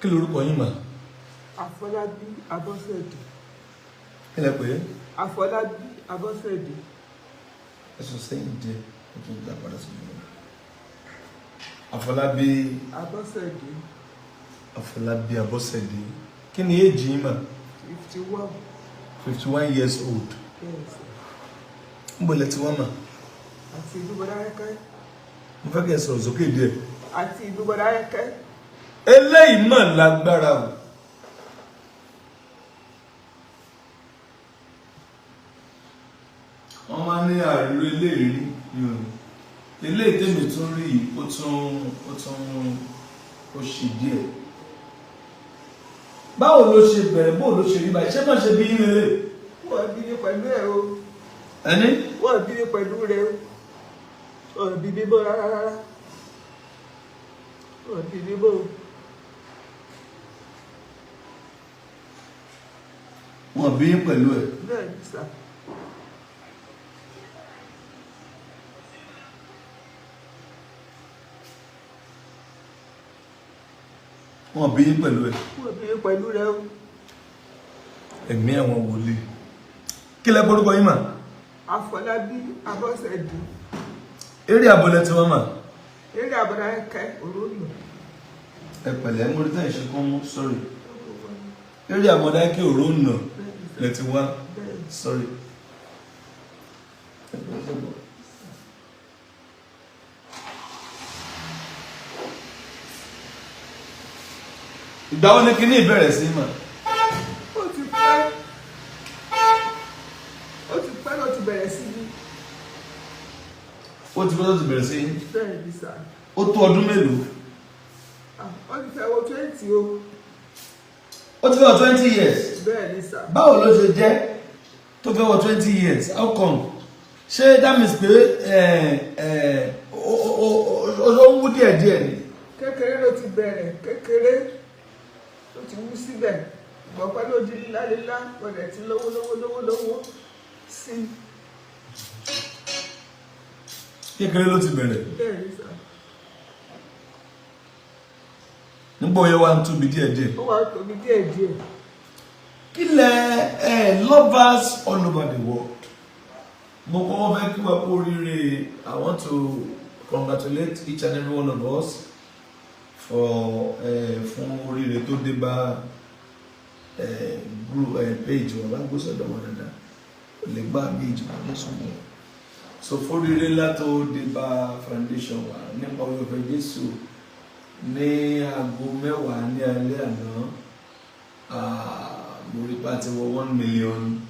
Kí lorúkọ yín mà? Àfọlábí Abọ́sẹ̀dé. Kí lẹ pè é? Àfọlábí Abọ́sẹ̀dé. Ẹ sọ sẹ́yìn díẹ̀, ó tún dá padà sí ìlú. Àfọlábí Abọ́sẹ̀dé. Àfọlábí Abọ́sẹ̀dé. Kí ni age yín mà? 51. 51 years old. Bẹ́ẹ̀ sà. Ń bọ̀ lẹ ti wá mà? Àti ìlú Mọdákẹ́kẹ́. Mo fẹ́ kí ẹ sọ̀rọ̀ sókè díẹ̀. Àti ìlú Mọdákẹ́kẹ́. Eléyìí mà lágbára o. Wọ́n máa ń ní àìrí eléyìí rí ní òní. Eléyìí tèmi tún rí yìí, ó tún ó ṣe díẹ̀. Báwo ló ṣe bẹ̀rẹ̀? Báwo ló ṣe rí báyìí? Ṣé má ṣe bí yín lélẹ̀? Wọ́n bí mi pẹ̀lú ẹ̀ o. Ẹni? Wọ́n bí mi pẹ̀lú rẹ̀ o. Wọ́n bí mi bọ́ rárá rárá. Wọ́n bí mi bọ́ o. Wọ́n bí yín pẹ̀lú ẹ̀. Bẹ́ẹ̀ ni sà. Wọ́n bí yín pẹ̀lú ẹ̀. Wọ́n bí mi pẹ̀lú rẹ̀ o. Ẹ̀mí àwọn wòlíì. Kí lẹ gbórúkọ yín mà? Àfọlábí Abọ́sẹ̀dé. Eré àbọ̀lẹ̀ tí wọ́n mà. Eré Mọdákẹ́kẹ́ òrónà. Ẹ pẹ̀lẹ́, mo rí tẹ́ ìṣe kán mú, sorry. Eré àmọ̀dákẹ́ òrónà lẹ ti wá, sorry. Ìgbà wo ni kíní ìbẹ̀rẹ̀ sí mà? Ó ti pẹ́. Ó ti pẹ́ ló ti bẹ̀rẹ̀ sí ní. Ó ti pẹ́ tó ti bẹ̀rẹ̀ sí. Bẹ́ẹ̀ ni sà. Ó tó ọdún mélòó? Ah, ó ti fẹ́ wọ 20 o. Ó ti fẹ́ wọ 20 years. Bẹ́ẹ̀ ni sà. Báwo ló ṣe jẹ́ tó fẹ́ wọ 20 years? How come? Ṣé that means pé ẹ ẹ ó ó ó ó ń wú díẹ̀ díẹ̀ ni? Kékeré ló ti bẹ̀rẹ̀, kékeré ló ti wú síbẹ̀. Ìgbọ̀pẹ́ ló di lílá lílá, ọ̀dẹ̀ ti lówó lówó lówó lówó sí i. Kékeré ló ti bẹ̀rẹ̀. Bẹ́ẹ̀ ni sà. Nígbà oyè wa ń tóbi díẹ̀ díẹ̀. Ó wá tóbi díẹ̀ díẹ̀. Kí lẹ ẹ, lovers all over the world, mo kọ́kọ́ fẹ́ kí wa kú oríire. I want to congratulate each and every one of us for fún oríire tó dé bá group page wa. Bá gbósọ̀dọ̀ wọn dáadáa lè gbá page wa ní sùnmọ́ so fún oríire ńlá tó dé bá foundation wa nípa orí ọ̀fẹ́ Jésù. Ní aago 10 ní alẹ́ àná, mo rí pa ti wọ 1 million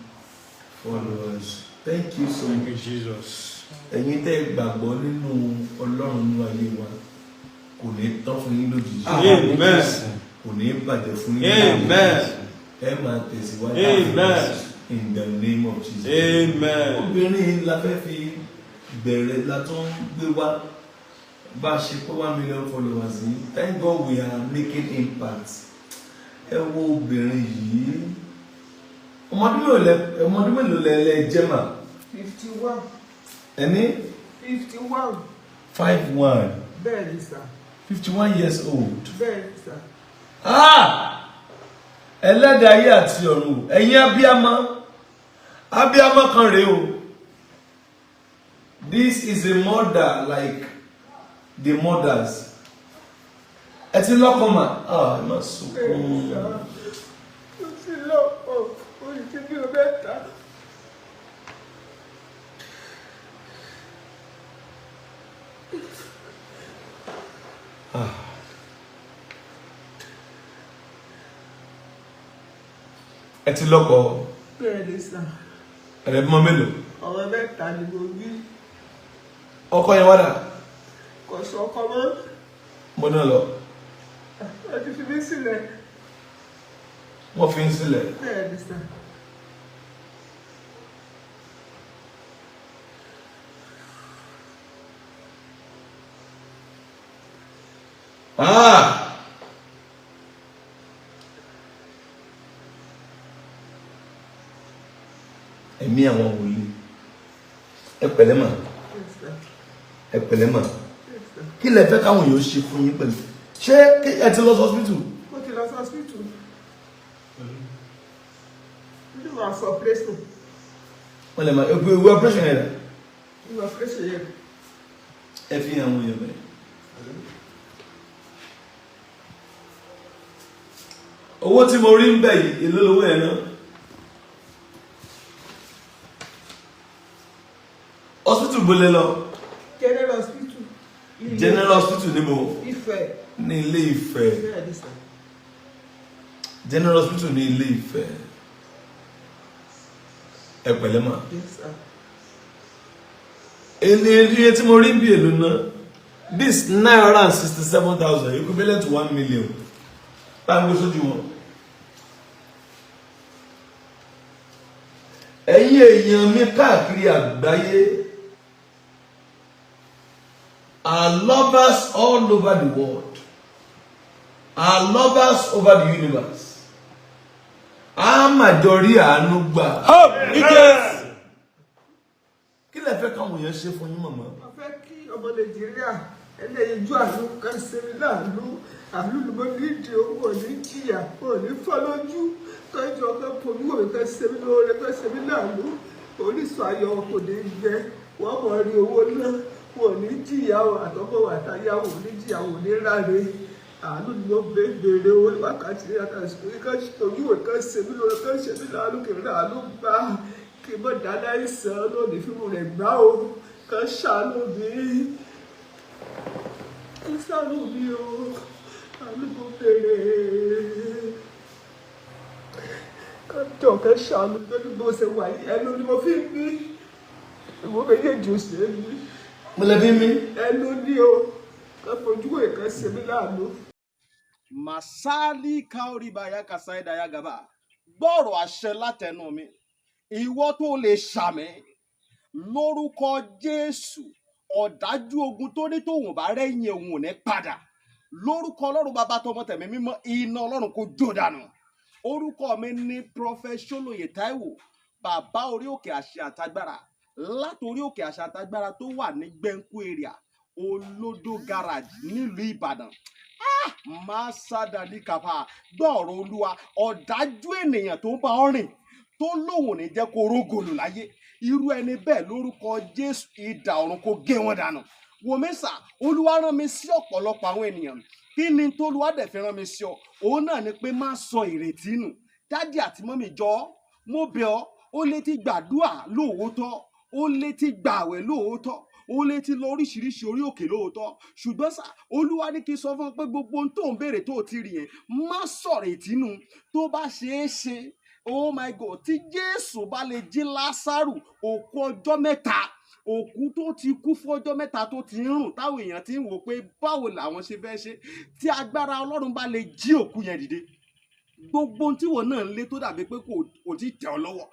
followers. Thank you so Thank much. you, Jesus. Ẹ̀yin tẹ́ ẹ gbàgbọ́ nínú Ọlọ́run nínú ayé wa, kò ní tán fún yín lójijì. Amen. Kò ní bàjẹ́ fún yín. Amen. Ẹ máa tẹ̀síwájú. Amen. In the name of Jesus. Amen. Obìnrin la fẹ́ fi bẹ̀rẹ̀ la tó ń gbé wá bá a ṣe pé 1 million followers yìí. Thank God we are making impact. Ẹ wo obìnrin yìí, ọmọ ọdún mélòó lẹ jẹ́ mà? 51. Ẹni? 51. 51. Bẹ́ẹ̀ ni sà. 51 years old. Bẹ́ẹ̀ ni sà. Ah! Ẹlẹ́dàá ayé àti ọ̀run o, ẹ̀yin abíámọ́, abíámọ́ kan rèé o. This is a mother like the mothers. Ẹ ti lọ́kọ mà? Ah, ẹ má Bẹ́ẹ̀ ni sunkún. Sà. Ó ti lọ́kọ, ó ti bí o mẹ́ta. Ah. Ẹ ti lọ́kọ? Bẹ́ẹ̀ ni sà. Ẹ bímọ mélòó? Ọ̀rọ̀ mẹ́ta ni mo wí. Ọkọ yẹn wá dà? Kò sọ ọkọ mọ́. Mo náà lọ. Wọ́n ti fi mí sílẹ̀. Wọ́n fi ń sílẹ̀? Bẹ́ẹ̀ ni sà. Ah! Ẹ̀mí àwọn wòlíì, ẹ pẹ̀lẹ́ mà. Yes, sir. Ẹ pẹ̀lẹ́ mà. Yes, sir. Kí lẹ fẹ́ káwọn èèyàn ṣe fún yín pẹ̀lú? Ṣé ẹ ti lọ sí hospital? Mo ti lọ Hospital. Nínú àfọ operation. Wọ́n lè máa ewu ewu operation yẹn dà? Nínú operation yẹn. Ẹ fi hàn àwọn èèyàn bẹ́ẹ̀. Owó tí mo rí ń bẹ̀ yìí, èló lówó yẹn náà? Hospital bo lẹ lọ? General Hospital. General Hospital níbo? Ifẹ̀. Ní Ilé Ifẹ̀. Bẹ́ẹ̀ ni sà. General Hospital ní Ilé Ifẹ̀. Ẹ pẹ̀lẹ́ mà. Yes, sir. Iye tí mo rí bí èlò náà, this 967,000 equivalent to 1 million, bá ń gbé sójú wọn. Ẹ̀yin èèyàn mi káàkiri àgbáyé, our lovers all over the world, our lovers over the universe, a máa jọ rí àánú gbà. Kí lẹ fẹ́ káwọn èèyàn ṣe fún yín, màmá? Mo fẹ́ kí ọmọ Nàìjíríà ẹlẹ́yinjú àánú kan ṣe mí láàánú. Àánú ni mo nídìí, owó ní jìyà, ò ní fọ́ lójú. Kẹjọ kan fojú òwe kan ṣe mí lóore, kan ṣe mí láàánú. Orísun ayọ̀ wọn kò ní gbẹ, wọ́n mọ̀ rí owó náà, wọn ò ní jìyà o, àtọkọ àtayá wọn ò ní jìyà, wọn ò ní ráre. Àánú ni mo béèrè owó ní wákàtí àtàsìkò yìí, kan ojú òwe kan ṣe mí lóore, kan ṣe mí láàánú, kì í ráàánú gbà, kí n mọ̀ dáadáa ìsàn lónìí fíìmù rẹ̀ gbá o, kan ṣàánú mi, kan ṣàánú mi o. Àánú mo béèrè, kan jọ, kan ṣàánú lórí bó ṣe wà yìí. Ẹnu ni mo fi ń mí, ìwọ méjèèjì ò ṣe é mí. Mo lè fi mí. Ẹnu ni o, kan fojú òwe kan ṣe mí láàánú. Masali kaoribaya kasaidaya gaba, gbọ́rọ̀ àṣẹ látẹnu mi, ìwọ tó lè ṣàmì lórúkọ Jésù, ọ̀dájú ogun tó ní tóun bá rẹ́yìn òun ò ní padà, lórúkọ Ọlọ́run Bàbá, tọmọ, tẹ̀mí mímọ́, iná Ọlọ́run kò jó dànù. Orúkọ mi ní Prophet Ṣólóyè Táíwò, bàbá orí òkè àṣẹ àtagbára, látòrí òkè àṣẹ àtagbára tó wà ní Gbẹ̀ǹkú area, Olódó Garage, nílùú Ìbàdàn. Máa sádàlí kàfà, gbọ́ọ̀rọ̀ Olúwa, ọ̀dájú ènìyàn tó ń bá ọ rìn, tó lóun ò ní jẹ́ kó rógòlù láyé, irú ẹni bẹ́ẹ̀, lórúkọ Jésù, idà ọ̀run kó gé wọn dànù. Wòmísà, Olúwa rán mi sí ọ̀pọ̀lọpọ̀ àwọn ènìyàn. Kí ni tólúwa dẹ̀ fi rán mi sí ọ? Òun náà ni pé má sọ ìrètí nù. Daddy àti mummy, jọ, mo bẹ̀ ọ́. Ó lè ti gbàdúà lóòótọ́, ó lè ti gbààwẹ̀ lóòótọ́, ó lè ti lọ oríṣiríṣi orí òkè lóòótọ́, ṣùgbọ́n sà, Olúwa ní kí n sọ fún ọ pé gbogbo ohun tó ń béèrè tó o ti rí yẹn, má sọ̀rọ̀ ìtínú. Tó bá ṣeé ṣe, oh my God, tí Jésù bá lè jí Lásárù, òkú ọjọ́ 3, òkú tó ti kú fún ọjọ́ 3, tó ti ń rùn, táwọn èèyàn ti ń wò pé báwo làwọn ṣe fẹ́ ṣe, tí agbára Ọlọ́run bá lè jí òkú yẹn dìde, gbogbo ohun tí wọn náà ń lé tó dàbí pé kò tí tẹ̀ ọ́ lọ́wọ́,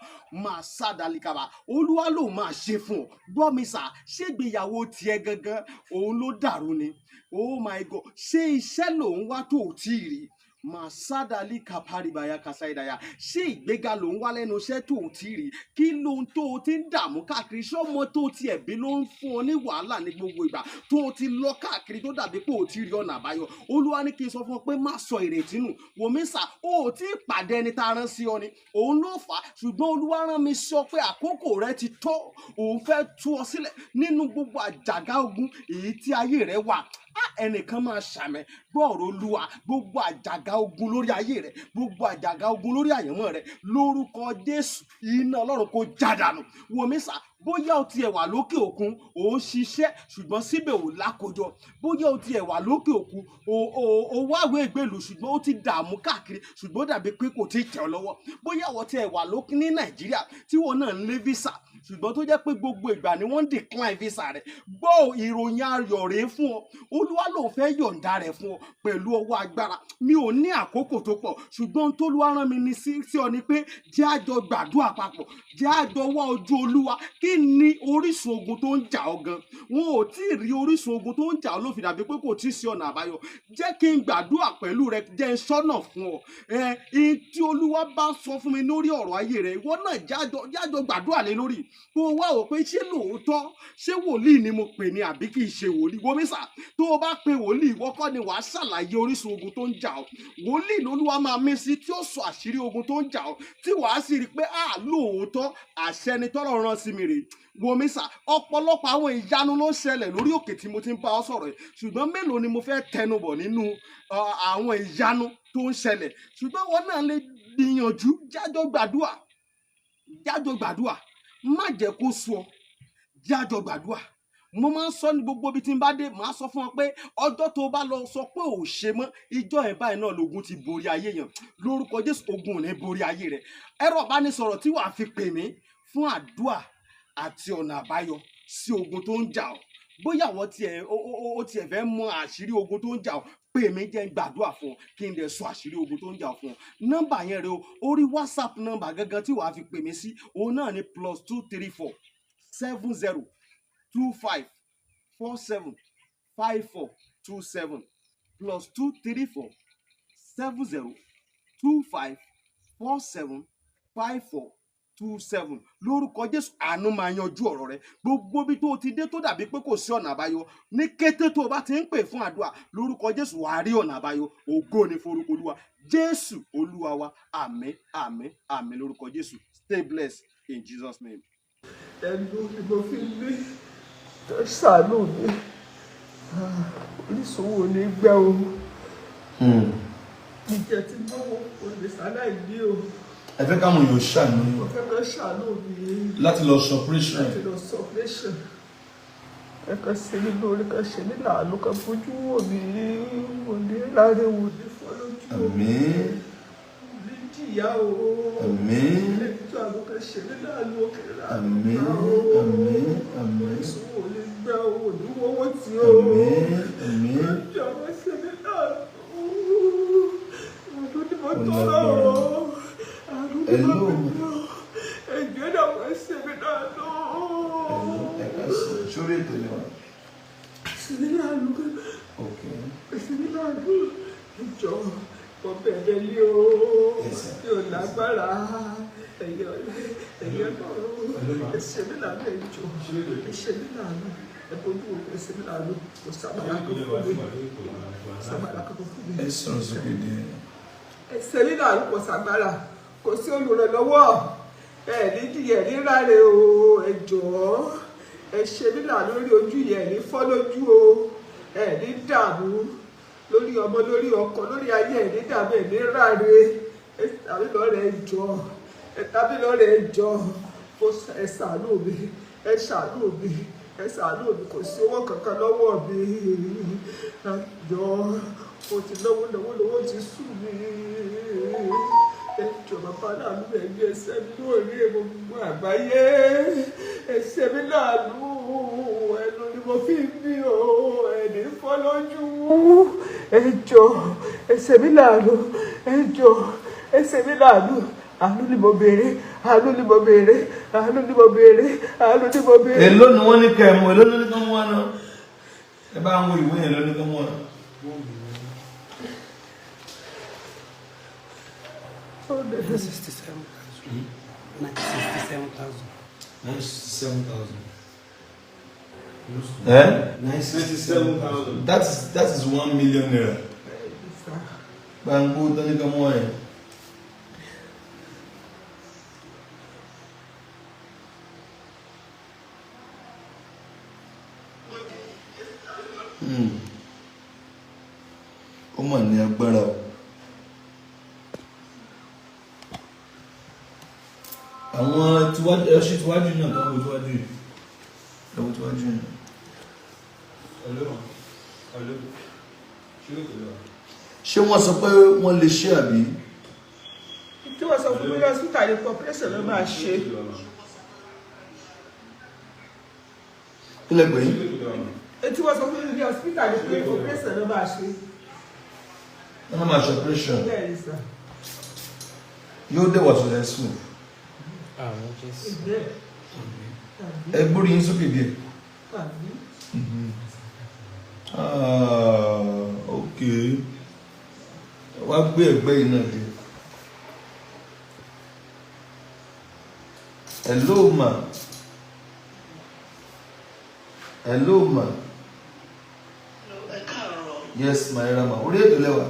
máa sá dalikaba, Olúwa ló máa ṣe fún ọ. Gbọ́ mi sà, ṣégbéyàwó tiẹ̀ gangan òun ló dàrú ni? Oh my God, ṣé iṣẹ́ lòun wá tó ò tí ì rí? Máa sádàlí kaparibaya kasaidaya. Ṣé ìgbéga lòun wá lẹ́nu iṣẹ́ tó ò tí ì rí? Kí lóhun tó o ti ń dààmú káàkiri? Ṣọ́mọ tó o ti ẹ̀bí ló ń fún ọ ní wàhálà ní gbogbo ìgbà tó o ti lọ káàkiri, tó dàbí pé o ti rí ọ̀nà àbáyọ? Olúwa ní kí n sọ fún ọ pé má sọ ìrètí nù. Wòmísà, o ò tí ì pàdé ẹni tá a rán sí ọ ni, òun ló fà á. Ṣùgbọ́n Olúwa rán mi sọ pé àkókò rẹ ti tó, òun fẹ́ tú ọ sílẹ̀ nínú gbogbo àjàgà ogun èyí tí ayé rẹ wà. Á, ẹnìkan máa ṣàmẹ, gbọ́ọ̀rọ̀ Olúwa, gbogbo àjàgà ogun lórí ayé rẹ, gbogbo àjàgà ogun lórí àyànmọ́ rẹ, lórúkọ Jésù, iná Ọlọ́run kò já dànù. Wòmísà, bóyá o tiẹ̀ wà lókè òkun, ò ń ṣiṣẹ́, ṣùgbọ́n síbẹ̀ ò lákòjọ. Bóyá o tiẹ̀ wà lókè òkun, o wáwé ìgbèlú, ṣùgbọ́n ó ti dààmú káàkiri, ṣùgbọ́n ó dàbí pé kò tí ì tẹ̀ ọ́ lọ́wọ́. Bóyá o tiẹ̀ wà lókè ní Nàìjíríà tí wọn náà ń lé visa, ṣùgbọ́n tó jẹ́ pé gbogbo ìgbà ni wọ́n ń decline visa rẹ̀, gbọ́, ìròyìn ayọ̀ rèé fún ọ. Olúwa lòun fẹ́ yọ̀ǹda rẹ̀ fún ọ pẹ̀lú ọwọ́ agbára. Mi ò ní àkókò tó pọ̀, ṣùgbọ́n tólúwa rán mi ní sí ọ ni pé jẹ́ àjọ gbàdúrà papọ̀, jẹ́ àjọ wá ojú Olúwa. Kí ni orísun ogun tó ń jà ọ́ gan? Wọn ò tí ì rí orísun ogun tó ń jà ọ́, ló fi dàbí pé kò tí ì sí ọ̀nà àbáyọ. Jẹ́ kí n gbàdúrà pẹ̀lú rẹ, jẹ́ n sọ́nà fún ọ. Ẹ ihun tí Olúwa bá sọ fún mi lórí ọ̀rọ̀ ayé rẹ, ìwọ náà jájọ gbàdúrà lé lórí. Kó o wá wò pé ṣé lóòótọ́, ṣé wòlíì ni mo pè ní àbí kì í ṣe wòlíì. Wòmísà, tó o bá pe wòlíì, ìwọ kọ́ ni wàá ṣàlàyé orísun ogun tó ń jà ọ́. Wòlíì lolúwa máa mí sí tí ó sọ àṣírí ogun tó ń jà ọ́, tí wàá sì rí i pé à lóòótọ́, àṣẹ ni tọ́lọ̀ rán sí mi rèé. Wòmísà, ọ̀pọ̀lọpọ̀ àwọn ìyanu ló ń ṣẹlẹ̀ lórí òkè tí mo ti ń bá ọ sọ̀rọ̀ yìí, ṣùgbọ́n mélòó ni mo fẹ́ tẹnubọ̀ nínú àwọn ìyanu tó ń ṣẹlẹ̀? Ṣùgbọ́n wọn náà lè gbìyànjú, jájọ gbàdúà, jájọ gbàdúà. Má jẹ́ kó sú ọ, jájọ gbàdúà. Mo máa ń sọ ní gbogbo ibi tí n bá dé, màá sọ fún ọ pé ọjọ́ tó bá lọ sọ pé ò ṣe mọ́, ìjọ ẹ̀ báyìí náà lógun ti borí ayé yẹn. Lórúkọ Jésù, ogun ò ní borí ayé rẹ. Ẹ̀rọ ìbánisọ̀rọ̀ tí wàá fi pè mí fún àdúà àti ọ̀nà àbáyọ sí ogun tó ń jà ọ́, bóyá àwọn tiẹ̀ ó tiẹ̀ fẹ́ mọ àṣírí ogun tó ń jà ọ́, pè mí, jẹ́ n gbàdúrà fún ọ, kí n dẹ̀ sọ àṣírí ogun tó ń jà ọ́ fún ọ. Nọ́mbà yẹn rẹ o, orí WhatsApp nọ́mbà gangan tí wàá fi pè mí sí, òun náà ni +234 70 25 47 54 27, +234 70 25 47 54 27. Lórúkọ Jésù, àánú máa yanjú ọ̀rọ̀ rẹ. Gbogbo ibi tó o ti dé tó dàbí pé kò sí ọ̀nà àbáyọ, ní kété tó o bá ti ń pè fún àdúrà, lórúkọ Jésù, wàá rí ọ̀nà àbáyọ. Ògo ni forúkọ Olúwa. Jésù Olúwa wa. Àmín, àmín, àmín lórúkọ Jésù. Stay blessed in Jesus' name. Ẹnu ni mo fi ń mí. Tó ṣàánú mi. Orísun wo ni gbẹ́ o? Ìjẹ́ tí mo wò kò lè sáláì ní o. Ẹ fẹ́ káwọn èèyàn ṣàánú Mo fẹ́ kọ́ ṣàánú mi. láti lọ ṣe operation. Láti lọ sọ operation. Ẹ kàn ṣe mí lórí, kàn ṣe mí láàánú, kàn fojú wò mí, wò ní láre, wò ní fọ́ lójú o. Àmín. Wò ní jìyà o. Àmín. Ẹjọ́ àwọn kan ṣe mí láàánú, òkè láàánú Àmín. gbà o. Àmín, àmín. Orísun wò ní gbẹ́ o, wò ní wọ́wọ́ tí o. Àmín, àmín. Ẹjọ́ àwọn ṣe mí láàánú. Àánú ni mo tọrọ o. Àánú ni mo Hello. tọrọ. Ẹjọ́ náà wọ́n ṣe mí láàánú. Ẹ ká sọ sórí ètò yẹn wà. Ṣe mí láàánú. Ok. Ṣe mí láàánú. Ẹjọ́ mo bẹ̀rẹ̀ lé o. Yes, sir. Mi ò lágbára. Ẹ̀yọ́ ẹ̀yọ́ náà. Ẹ ṣe mí láàánú, ẹjọ́. Ẹ ṣe mí láàánú. Ẹ bójú wo, ẹ ṣe mí láàánú. Kò sábàlá kan fún mi. Sábàlá kan fún mi. Ẹ sọ̀rọ̀ sókè díẹ̀. Ẹ ṣe mí láàánú, kò ságbára. Kò sí olùrànlọ́wọ́. Ẹ ní jìyà, ní ráre o. Ẹ jọ̀ọ́. Ẹ ṣe mí láàánú lórí ojú yẹn, ní fọ́ lójú o. Ẹ ní dààmú lórí ọmọ, lórí ọkọ, lórí ayé, ẹ ní dààmú, ẹ ní ráre. Ẹ tàbí lọ́rẹ̀, ẹ jọ̀ọ́. Ẹ tàbí lọ́rẹ̀, ẹ jọ̀ọ́. Ẹ ṣàánú mi. Ẹ ṣàánú mi. Ẹ ṣàánú mi. Kò sí owó kankan lọ́wọ́ mi. Ẹ jọ̀ọ́. Mo ti náwó náwó lówó ti sú mi. Ẹ jọ̀ọ́, bàbá láàánú, ẹ ní ẹsẹ̀ mi lórí gbogbo àgbáyé. Ẹsẹ̀ mi láàánú, ẹnu ni mo fi ń bí o, ẹni fọ́ lójú. Ẹ jọ̀ọ́, ẹsẹ̀ mi láàánú, ẹ jọ̀ọ́, ẹsẹ̀ mi láàánú. Àánú ni mo béèrè, àánú ni mo béèrè, àánú ni mo béèrè, àánú ni mo béèrè. Èló ni wọ́n ní kẹ́ ẹ mú? Èló ló ní kán mú wá náà? Ẹ bá ń wo ìwé yẹn, ló ní kán mú wá. 67,000. 67,000. 97,000. Eh? 97,000. That is ₦1 million. Gbàngbó tó ní kán mú wá yẹn. Ó mà ní agbára o. Àwọn tiwájú, ẹ ṣe tiwájú náà, kàn wo tiwájú yìí. Ẹ wo tiwájú yìí. Hello. Hello. Ṣé o kò lọ? Ṣé wọ́n sọ pé wọ́n lè ṣe àbí? Tí wọ́n sọ fún mi lọ́sítà ní operation ló máa ṣe. Kí lẹ pè é? Tí wọ́n sọ fún mi ní hospital ní pé operation ló máa ṣe. Wọ́n náà máa ṣe operation. Bẹ́ẹ̀ ni sà. Yóò dẹ̀ wà successful. Àmín Jésù. Bẹ́ẹ̀. Ẹ gbórí yín sókè díẹ̀. Àmín. Ah, ok. Wá gbé ẹ̀gbẹ́ yìí náà dé. Hello ma. Hello ma. Ẹ káàárọ̀. Yes ma, ẹ ra ma, orí ètò lẹ́wà.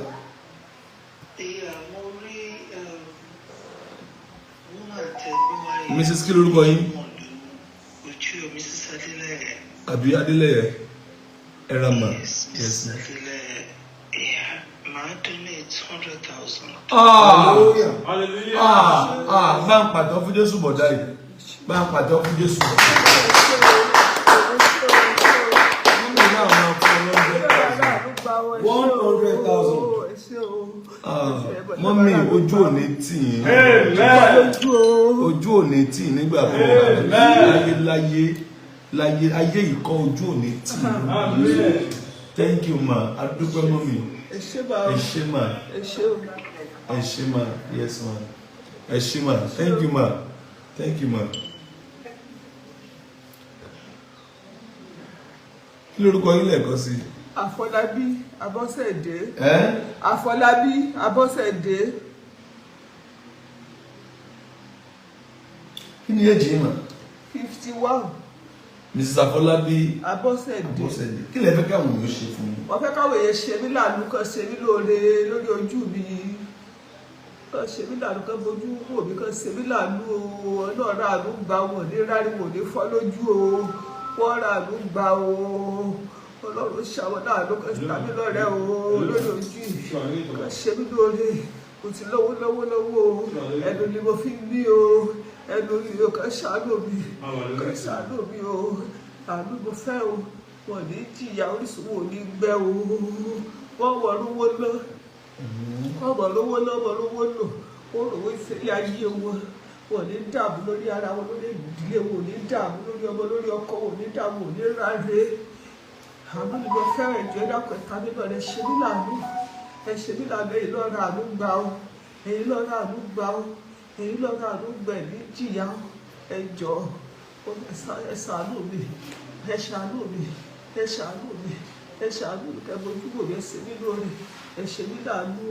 Ìyá, mo rí woman tẹ gbé wáyé. Mrs. Kí lorúkọ yín? Ojú o, Mrs. Adeleye. Àbí Adélẹ́yẹ? Ẹ ra ma. Yes, Yes Mrs. ma. Adeleye. Yeah, màá donate 100,000. Ah! Hallelujah. Ah, ah, bá ń pàtó fún Jésù bọ̀dá yìí, bá ń pàtó fún Jésù bọ̀dá yìí. Mummy náà máa fún ọ lọ́jọ́ 100,000. Ah, mummy, ojú ò ní tì yín. Amen. Ojú ò ní tì yín nígbà kan láyé, láyé, láyé, ayé yìí kọ́, ojú ò ní tì yín. Amen. Thank you ma, adúpẹ́ mummy. Ẹ ṣé bá. Ẹ ṣé ma. Ẹ ṣé o. Ẹ ṣé ma. Yes ma, ẹ ṣé ma. Thank you ma, thank you ma. Kí lorúkọ yín lẹ́ẹ̀kan sí i? Àfọlábí Abọ́sẹ̀dé. Ẹ́? Àfọlábí Abọ́sẹ̀dé. Kí ni èjì yín mà? 51. Mrs. Afọlábí Abọ́sẹ̀dé. Abọ́sẹ̀dé, kí lẹ fẹ́ káwọn èèyàn ṣe fún yín? Wọ́n fẹ́ káwọn èèyàn ṣe mí láàánú, kan ṣe mí lóore lórí ojú mi, kan ṣe mí láàánú, kan bójú wò mí, kan ṣe mí láàánú o. Ọlọ́run àánú gbà, wọn ní rárí, wọn ní fọ́ lójú o. Wọ́n rà àánú gbà o. Ọlọ́run ṣàwọn láàánú, kan ṣe tàbí lọ́rẹ́ o lórí ojú yìí, kan ṣe mí lóore. Mo ti lówó lówó lówó o, ẹnu ni mo fi ń bí o, ẹnu ni o. Kan ṣàánú mi, kan ṣàánú mi o. Àánú mo fẹ́ o. Wọn ní jìyà, orísun wọn ò ní gbẹ o. Wọ́n wọ̀ lówó lọ, wọ́n wọ̀ lówó lọ, wọ́n lówó lò, wọ́n rówó ìṣẹ̀lẹ̀ ayé wọn. Wọn ní dààmú lórí ara wọn, lórí ìdílé wọn, ò ní dààmú lórí ọmọ, lórí ọkọ wọn, ò ní dààmú, ò ní ráre. Àánú ni mo fẹ́ràn ìjọ. Ẹ dákun, ẹ̀ka mi lọ́rẹ̀, ṣe mí láàánú, ẹ ṣe mí láàánú. Èyí lọ́ra àánú gbà ó, èyí lọ́ra àánú gbà ó, èyí lọ́ra àánú gbà. Ẹ̀ ní jìyà ó. Ẹ jọ̀ọ́, ẹ ṣàánú mi, ẹ ṣàánú mi, ẹ ṣàánú mi, ẹ ṣàánú mi. Kẹ́ mojú wò mí, ẹ ṣe mí lóore, ẹ ṣe mí láàánú o.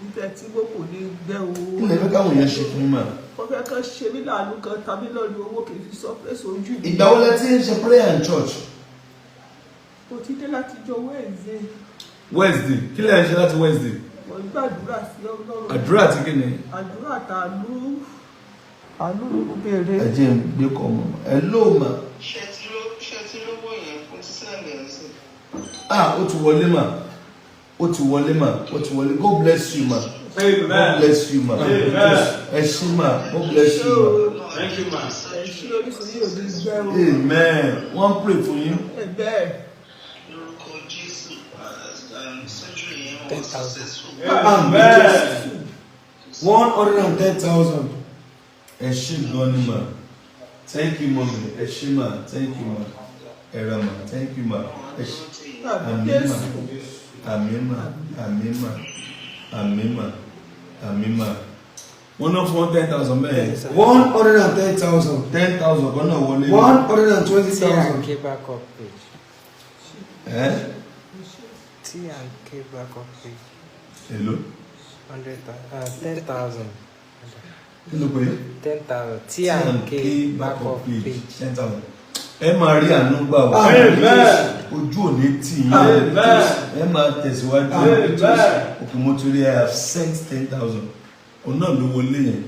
Bíbẹ tí mo kò ní gbẹ o. Kí lẹ fẹ́ káwọn èèyàn ṣe fún yín mà? Wọ́n fẹ́ kán ṣe mí láàánú, kan tàbí lọ́ọ̀lù owó kì í fi sọ pé sójú mi. Ìgbà wo lẹ ti ń ṣe prayer in church? Mo ti dé láti jọ Wednesday. Wednesday. Kí lẹ ń ṣe láti Wednesday? Mo ń gbàdúrà sí Ọlọ́run. Àdúrà àti kí ni? Àdúrà tàánú, àánú ló ń béèrè. Ẹ jẹ́ n gbé kọ́ mọ́. Hello ma. Ṣé ti lówó yẹn fún sísàlẹ̀ ẹ̀sìn? Ah, ó ti wọlé mà, ó ti wọlé mà, ó ti wọlé. God bless you ma. God Amen. bless you ma. Amen. Ẹ ṣé ma, God bless you ma. Thank you, ma. Ẹ ṣé, orísun yìí ò ní gbẹ o. Amen. Wọ́n pray fún yín. Ẹ bẹ́ẹ̀. Lórúkọ Jésù, surgery yẹn wọ́n 10,000. successful. Amen. 110,000. Ẹ ṣé gan ni ma. Thank you mommy. Ẹ ṣé ma, thank you ma. Ẹ ra ma, thank you ma. Ẹ ṣé. Àmín. Àmín ma. Jésù. Àmín ma, àmín ma, àmín ma, àmín ma. Wọ́n náà fún 10,000 bẹ́ẹ̀. 110,000. 10,000 kan náà wọlé. 120,000. T and K backup page. Ẹ́? T and K backup page. Èló? 10,000. Kí ló pé? 10,000. T and K backup page. 10,000. Ẹ máa rí àánú gbà wá. Amen. Ojú ò ní tì yín. Amen. Ẹ máa tẹ̀síwájú. Amen. Okay, mo ti rí, I have sent 10,000. Òun náà ló wọlé yẹn.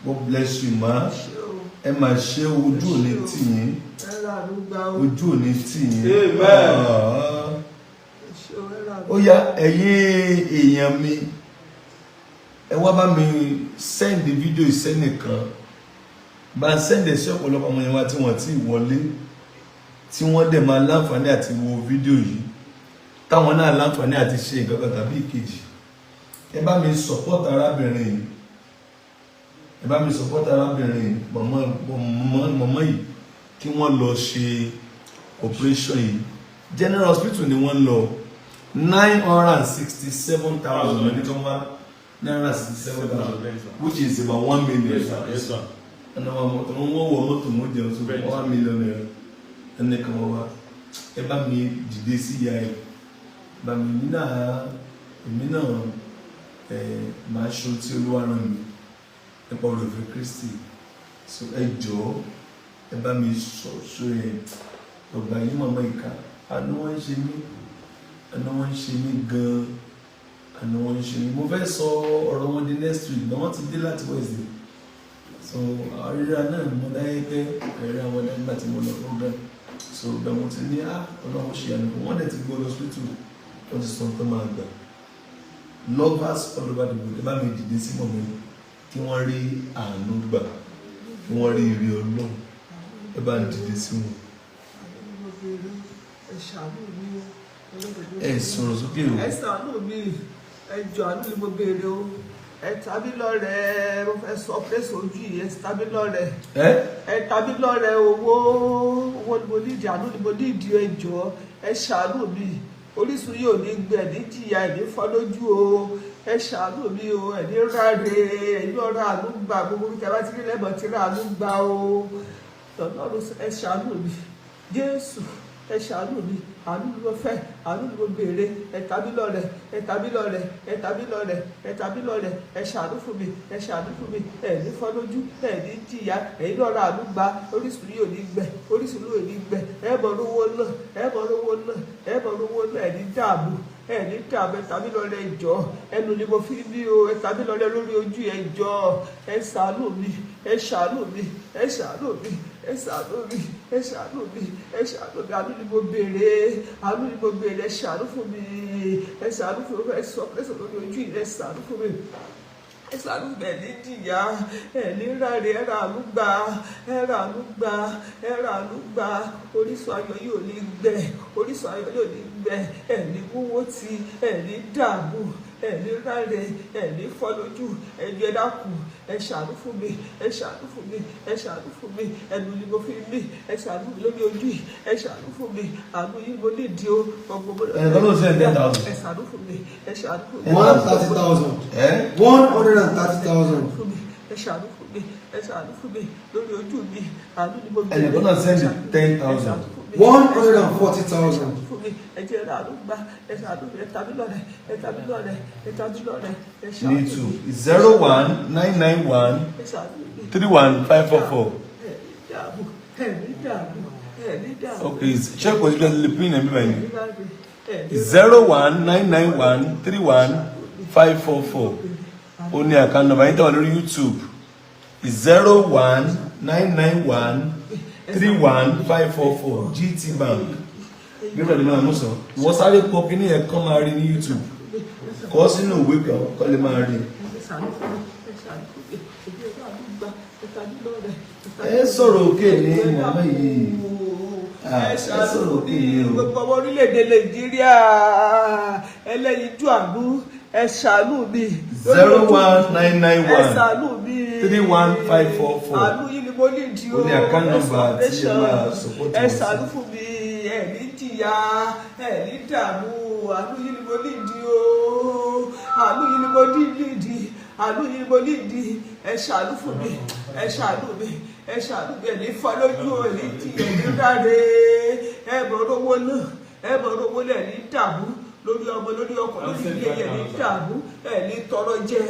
God bless you ma. Ṣé o. Ẹ máa ṣe, ojú ò ní tì yín. Ẹ rà àánú gbà o. Ojú ò ní tì yín. Amen. Ah. Ẹ ṣé o, ẹ rà àánú. Ó yá, ẹ̀yin èèyàn mi, ẹ wá bá mi send fídíò ìsẹ́nìkan, bá ń send ẹ̀ sí ọ̀pọ̀lọpọ̀ àwọn èèyàn wa tí wọ́n ti wọlé, tí wọ́n dẹ̀ máa láǹfààní àti wo fídíò yìí, táwọn náà láǹfààní àti ṣe nǹkan kan tàbí ìkejì. Ẹ bá mi support arábìnrin yìí, ẹ bá mi support arábìnrin yìí, mọ̀mọ́ mọ̀mọ́ yìí, kí wọ́n lọ ṣe operation yìí. General hospital ni wọ́n lọ. 967,000 ní kí wọ́n wá, 967,000, which is about 1 million. Yes, sir. Yes, sir. Ẹnna wọn mọtò, wọn wọ mọ́tò, wọn jẹun, so ₦1 million ẹnì kan wọ́n wá. Ẹ bá mi dìde sí ìyá ẹ, bá mi ní náà, èmi náà ẹ máa ṣe ohun tí Olúwa rán mi nípa oore ọ̀fẹ́ Kristi. So ẹ jọ̀ọ́, ẹ bá mi sọ so ẹ Ọgbà yìí mọ̀mọ́ ìka, àánú wọn ń ṣe mí, àánú wọn ń ṣe mí gan-an, àánú wọn ń ṣe mí. Mo fẹ́ sọ ọ̀rọ̀ wọn di next week, but wọ́n ti dé láti Wednesday. So àríra náà mo dáyé pé àríra wọn nígbà tí mo lọ program. So bẹ́ẹ̀ mo ti ní á Ọlọ́run ṣe àná, wọ́n dẹ̀ ti gbọ́ lọ hospital, wọ́n ti sọ pé máa gbà. Lovers all over the world, ẹ bá mi dìde sí mọ̀mọ́ yìí kí wọ́n rí àánú gbà, kí wọ́n rí ire Ọlọ́run. Ẹ bá ń dìde sí wọn. Ẹ ṣàánú mi o. Ẹ sọ̀rọ̀ sókè o. Ẹ ṣàánú mi, ẹ jọ̀ọ́, àánú ni mo béèrè o. Ẹ tàbí lọ́rẹ̀, mo fẹ́ sọ pé sojú yìí, ẹ tàbí lọ́rẹ̀. Ẹ Ẹ tàbí lọ́rẹ̀, owó, owó ni mo nídìí, àánú ni mo nídìí. Ẹ jọ̀ọ́, ẹ ṣàánú mi. Orísun yìí ò ní gbẹ, ní jìyà, ẹ̀ ní fọ́ lójú o. Ẹ ṣàánú mi o. Ẹ̀ ní ráre, ẹ̀yin ọ̀rọ̀ àánú gbà. Gbogbo bí tẹ́lá ti rí lẹ́mọ̀ tí rà àánú gbà o. Ọlọ́run, ẹ ṣàánú mi. Jésù, ẹ ṣàánú mi. Àánú ni mo fẹ́, àánú ni mo béèrè. Ẹ tàbí lọ́rẹ̀, ẹ tàbí lọ́rẹ̀, ẹ tàbí lọ́rẹ̀, ẹ tàbí lọ́rẹ̀. Ẹ ṣàánú fún mi, ẹ ṣàánú fún mi. Ẹ ní fọ́ lójú, ẹ ní jìyà, ẹ̀yin lọ́rọ̀ àánú gbà. Orísun yìí ò ní gbẹ, orísun yìí ò ní gbẹ. Ẹ mọ̀ lówó náà, ẹ mọ̀ lówó náà, ẹ mọ̀ lówó náà. Ẹ ní dààmú, ẹ ní dààmú. Ẹ tàbí lọ́rẹ̀, ìjọ ẹnu ni mo fi bí o. Ẹ tàbí lọ́rẹ̀ lórí ojú, ẹ jọ̀ọ́, ẹ ṣàánú mi, ẹ ṣàánú mi, ẹ ṣàánú mi, ẹ ṣàánú mi, ẹ ṣàánú mi, ẹ ṣàánú mi. Àánú ni mo béèrè, àánú ni mo béèrè. Ẹ ṣàánú fún mi, ẹ ṣàánú fún mi. Ẹ sọ, ẹ sọ lórí ojú yìí. Ẹ ṣàánú fún mi, ẹ ṣàánú mi. Ẹ ní jìyà, ẹ ní ráre, ẹ rà àánú gbà, ẹ rà àánú gbà, ẹ rà àánú gbà. Orísun ayọ̀ yóò ní gbẹ, orísun ayọ̀ yóò ní gbẹ. Ẹ ní wúwo tí ẹ ní dààmú, ẹ ní ráre, ẹ ní fọ́ lójú. Ẹ jọ̀ọ́, ẹ dákun, ẹ ṣàánú fún mi, ẹ ṣàánú fún mi, ẹ ṣàánú fún mi. Ẹnu ni mo fi mí. Ẹ ṣàánú mi lórí ojú yìí, ẹ ṣàánú fún mi. Àánú yìí mo lè di o gbogbo. Ẹ lọ́nà sí ẹ̀ 10,000. Ẹ ṣàánú fún mi, ẹ ṣàánú fún mi. 130,000. Ẹ 130,000. Fún mi, ẹ ṣàánú fún mi, ẹ ṣàánú fún mi lórí ojú mi. Àánú ni mo béèrè. Ẹnìkan náà send 10,000. 140,000. Fún mi, ẹ jẹ́ àánú gbà. Ẹ ṣàánú mi. Ẹ tàbí lọ́rẹ̀, ẹ tàbí lọ́rẹ̀, ẹ tàbí lọ́rẹ̀. Ẹ ṣàánú Ní mi. two 01991 Ẹ ṣàánú mi. 31544. Ẹ ní dààmú, ẹ ní dààmú, ẹ ní dààmú. Ok, ṣé kò sí lè pín in ẹ̀mí báyìí? Ẹ ní ráre, ẹ ní 0199131544, ó ní account number yín tó wà lórí YouTube, 0199131544, GT Bank. Gbẹ́rẹ́ ni máa mú sọ, wọ́n sáré kọ kíní ẹ̀ kán máa rí ní YouTube, kọ́ sínú ìwé kan kọ́ lè máa rí. Ẹ ṣàánú fún mi, ẹ ṣàánú fún mi. Ẹ jẹ́ àánú gbà. Ẹ tàbí lọ́rẹ̀, ẹ tàbí. Ẹ sọ̀rọ̀ òkè ní màmá yìí. Ah, Ẹ ẹ ṣàánú sọ̀rọ̀ òkè mi. ní o. Gbogbo ọmọ orílẹ̀-èdè Nàìjíríà, ẹlẹ́yinjú àánú, ẹ ṣàánú mi. 01991 Ẹ ṣàánú mi. 31544. Àánú yìí ni mo ní di o. Ó ní account Ẹ number tí ẹ máa support ẹ wọn sí. ṣàánú fún mi. Ẹ ní jìyà, ẹ ní dààmú. Àánú yìí ni mo ní di o. Àánú yìí ni mo ní di, àánú yìí ni mo ní di. Ẹ ṣàánú fún mi, ẹ ṣàánú mi, ẹ ṣàánú mi. Ẹ ní fọ́ lójú, ẹ ní jìyà, ẹ ní ráre. Ẹ mọ̀ owó náà, ẹ mọ̀ owó náà. Ẹ ní dààmú lórí ọmọ, lórí ọkọ, lórí ilé. Ẹ ní dààmú, ẹ ní tọrọ jẹ.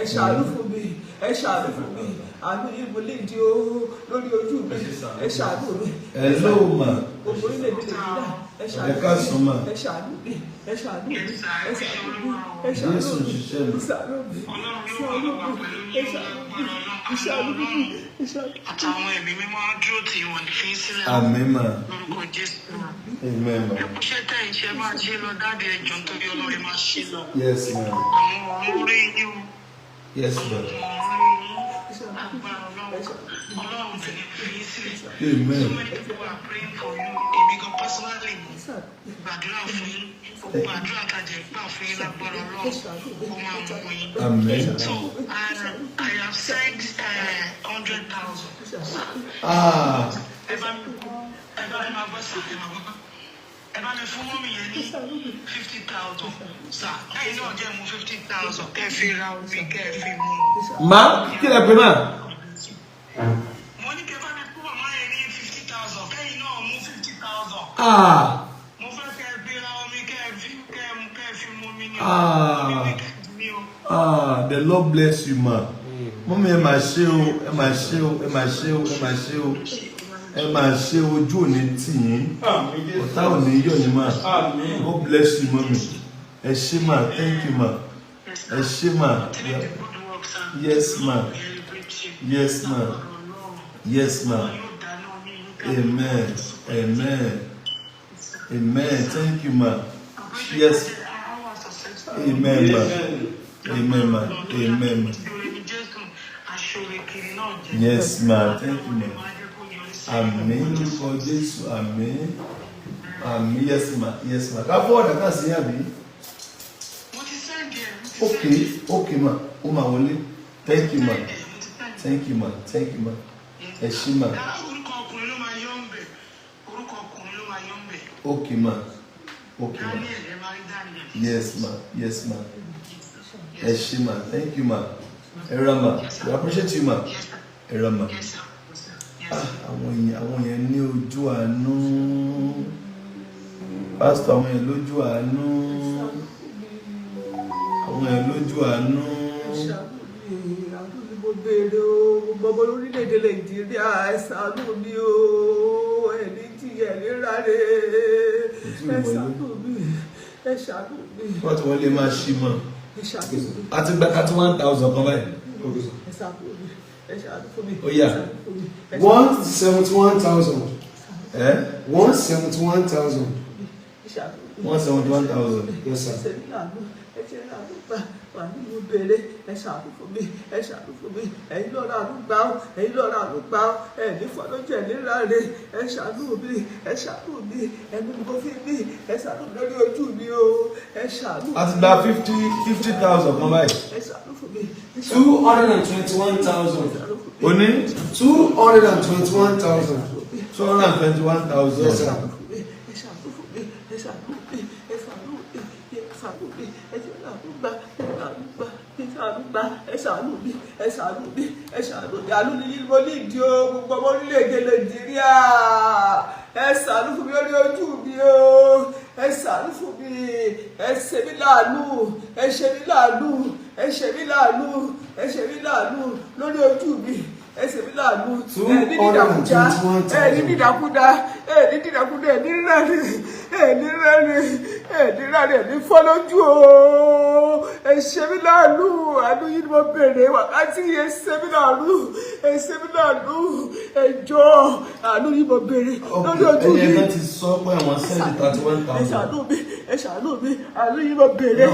Ẹ ṣàánú fún mi, ẹ ṣàánú fún mi. Àánú yìí mo lè di o lórí ojú mi. Ẹ ṣàánú mi. Hello ma. Gbogbo orílẹ̀-èdè Nàìjíríà, ẹ ṣàánú Ẹ káàsán ma. mi, ẹ ṣàánú mi, ẹ ṣàánú mi, ẹ ṣàánú mi, ẹ ṣàánú Jésù mi, ṣiṣẹ́ mi. ẹ ṣàánú mi, ṣàánú mi, ẹ ṣàánú mi, ẹ ṣàánú mi, ẹ ṣàánú mi. Àtàwọn ẹ̀mí mímọ́ dúró tí wọ́n ní fi ń sílẹ̀. Àmín ma. Lórúkọ Jésù. Amen ma. Iṣẹ́ tẹ̀ ń ṣe, máa ṣe lọ. Daddy, ẹjọ́, nítorí Ọlọ́run, máa ṣe lọ. Yes ma. Àwọn ọ̀run rí yín o. Yes ma. Ọ̀run rí yín. Agbára Ọlọ́run, Ọlọ́run dẹ̀ ní fi ń sílẹ̀. Amen. So many people are praying for you. Èmi gan personally, mo gbàdúrà fún yín. Gbogbo àdúrà tajẹ̀ gbà fún yín, lágbára Ọlọ́run, ó máa mú yín. Amen. So I have sent 100,000. Ah. Ẹ bá mi máa gbọ́ sí, ẹ máa gbọ́. Ẹ bá mi fún mummy yẹn ní 50,000, sir. Ẹ̀yin náà jẹ́ mú 50,000, kẹ́ ẹ fi ra omi, kẹ́ ẹ fi mú. Ma, kí lẹ pè máa? Mo ní kẹ́ ẹ bá mi fún màmá yẹn ní 50,000, kẹ́yin náà mú 50,000. Ah. Mo fẹ́ kẹ́ ẹ fi ra omi, kẹ́ ẹ fi kẹ́ ẹ mú, kẹ́ ẹ fi mú omi ní o. Ah. Omi ní kẹ́ ẹ ní o. Ah, the Lord bless you ma. Mummy, ẹ máa ṣe o, ẹ máa ṣe o, ẹ máa ṣe o, ẹ máa ṣe o. Ẹ máa ṣe, ojú òní tì yín. Àmín Jésù. Ọ̀tá òní yọ̀ yín mà. Àmín. God bless you, mummy. Ẹ ṣé mà, thank you ma. Yes, Ẹ ṣé mà. Continue the good work, sir. Yes, ma. Yes, ma. Yes, ma. Amen, amen, amen. Thank you, ma. Yes. Amen, ma. Amen, ma. Amen, ma. Yes, ma. Thank you, ma. Àmín lórúkọ Jésù. Àmín, àmín. Yes, ma. Yes, ma. Ká fọwọ́ dàgbà sí àbí? Okay, ma. Ó máa wọlé. Thank you, ma. Thank you, ma. Thank you, ma. Ẹ ṣé, ma. Orúkọ ọkùnrin ló máa yọ ń bẹ̀. Orúkọ ọkùnrin ló máa yọ ń bẹ̀. Okay, ma. Okay, ma. Daniel, ẹ máa rí Daniel. Yes, ma. Yes, ma. Ẹ ṣé, ma. Thank you, ma. Ẹ ra, ma. We appreciate you, ma. Yes, sir. Ẹ ra, ma. Yes, sir. Yes, sir. Yes, Ah, sir. àwọn èèyàn ní ojú àánú, pásítọ̀. Àwọn èèyàn lójú àánú, àwọn èèyàn lójú àánú. Ṣàánú mi, àánú ni mo béèrè o. Gbogbo ọmọ orílẹ̀-èdè Nàìjíríà, ẹ ṣàánú mi o. Ẹ ní jìyà, ẹ ní ráre. Ẹ ṣàánú mi, ẹ ṣàánú mi. Wọ́n ti wọlé, máa ṣí mọ́. Ẹ ṣàánú mi. A ti gba 31,000 kan báyìí. Okay, sir. Ẹ ṣàánú mi, ẹ ṣàánú fún mi. Ó yá. Ẹ ṣàánú fún mi, ẹ ṣàánú 171,000. Ẹ 171,000. ẹ ṣàánú mi. 171,000. Yes, sir. Ẹ ṣe mí láàánú, ẹ ṣe láàánú gbà wà ní mo béèrè. Ẹ ṣàánú fún mi, ẹ ṣàánú fún mi. Ẹ̀yin lọ́ra àánú gbà ó, ẹ̀yin lọ́ra àánú gbà ó. Ẹ ní fọlọ́jọ́ ẹ̀ ní ráre. Ẹ ṣàánú mi, ẹ ṣàánú mi. Ẹnu mi kò fi mí. Ẹ ṣàánú mi lórí ojú mi o. Ẹ ṣàánú A ti gba 50,000 kan báyìí. Ẹ ṣàánú fún mi, ẹ ṣàánú 221,000. Oní 221,000. 221,000. Yes, sir. Ẹ ṣàánú fún mi, ẹ ṣàánú mi, ẹ ṣàánú mi, ẹ ṣàánú mi. Ẹ ṣe àánú gbà, ẹ ṣàánú gbà, ẹ ṣàánú gbà. Ẹ ṣàánú mi, ẹ ṣàánú mi, ẹ ṣàánú mi. Àánú ni mo ní ìdí o. Gbogbo ọmọ orílẹ̀-èdè Nàìjíríà, ẹ ṣàánú fún mi lórí ojú mi o. Ẹ ṣàánú fún mi, ẹ ṣe mí láàánú, ẹ ṣe mí láàánú, ẹ ṣe mí láàánú, ẹ ṣe mí láàánú lórí ojú mi. Ẹ ṣe mí láàánú. Ẹ ní dídàkúdà, ẹ ní dídàkúdà, ẹ ní dídàkúdà, ẹ ní rẹ́rìn, ẹ ní rẹ́rìn, ẹ ní rẹ́rìn, ẹ ní fọ́ lójú o. Ẹ ṣe mí láàánú. Àánú yìí ni mo béèrè wákàtí. Ẹ ṣe mí láàánú, ẹ ṣe mí láàánú. Ẹ jọ̀ọ́, àánú yìí mo béèrè lórí ojú Ẹni mi. ẹ̀ka ti sọ pé àwọn send thirty one Ẹ thousand. ṣàánú mi, ẹ ṣàánú mi. Àánú yìí mo béèrè.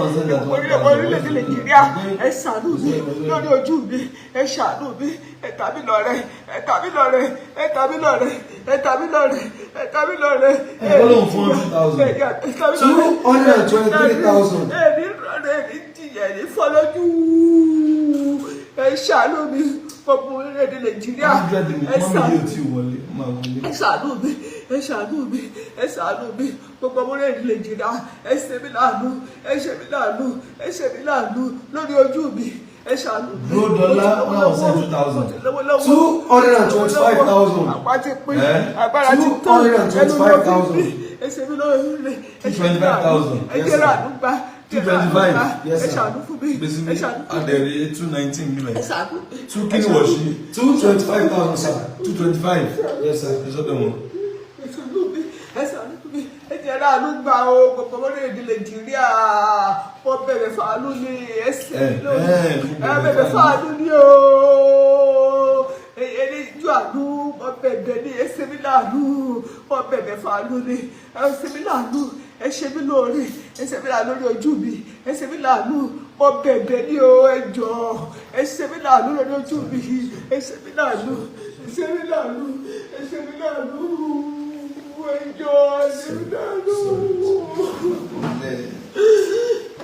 Orílẹ̀-èdè Nàìjíríà, ẹ ṣàánú mi lórí ojú mi. Ẹ ṣàánú mi. Ẹ ta mí lọ́rẹ, ẹ ta mí lọ́rẹ, ẹ ta mí lọ́rẹ, ẹ ta mí lọ́rẹ, ẹ ta mí lọ́rẹ. Ẹ kọ́ lóun fún 100,000. 223,000. Ẹ ní rọrẹ, ẹ ní jìyà, ẹ ní fọ́ lójú. Ẹ ṣàánú mi, gbogbo orílẹ̀-èdè Nàìjíríà. 100 Ẹ mummy ṣàánú yóò ti wọlé, ó máa wọlé. Ẹ ṣàánú mi, ẹ ṣàánú mi, ẹ ṣàánú mi. Gbogbo ọmọ orílẹ̀-èdè Nàìjíríà, ẹ ṣe mí láàánú, ẹ ṣe mí láàánú, ẹ ṣe mí láàánú lórí ojú mi. Ẹ ṣàánú mi. Dúró dọ́là, wọ́n náà send 2,000. 225,000. Àpá ti pín. Eh? Agbára ti tán. 225,000. Ẹ ṣe mí lóore, ẹ ṣe mí láàánú. 225,000. Ẹ jẹ́ láàánú gbà. 225. Yes, Ẹ sir. ṣàánú fún mi. Gbèsè Ẹ mi ṣàánú fún mi. adẹ̀rẹ̀ 219 Ẹ mílẹ̀. ṣàánú mi. Two kí ni wọ̀ sí? 225,000, sir. 225. Yes, sir. Ẹ sọ́dọ̀ wọn. Ẹ ṣàánú mi, ẹ ṣàánú mi. Ẹ jẹ́ láàánú gbà o. Gbogbo orílẹ̀-èdè Nàìjíríà, wọ́n bẹ̀rẹ̀ fàánú ní ẹsẹ̀ lónìí. Ẹ Ẹ bẹ̀rẹ̀ fàánú ní o. Ẹni ju àánú, wọ́n bẹ̀bẹ̀ ní ẹsẹ̀ mi láàánú. Wọ́n bẹ̀bẹ̀ fàánú ní ẹsẹ̀ mi láàánú. Ẹ ṣe mí lóore, ẹ ṣe mí láàánú lórí ojú mi. Ẹ ṣe mí láàánú, wọ́n bẹ̀bẹ̀ ní o. Ẹ jọ̀ọ́, ẹ ṣe mí láàánú lórí ojú mi. Ẹ ṣe mí láàánú, ẹ ṣe mí láàánú, ẹ ṣe mí láàánú. Ẹ jọ̀ọ́, ẹ ṣe mí láàánú,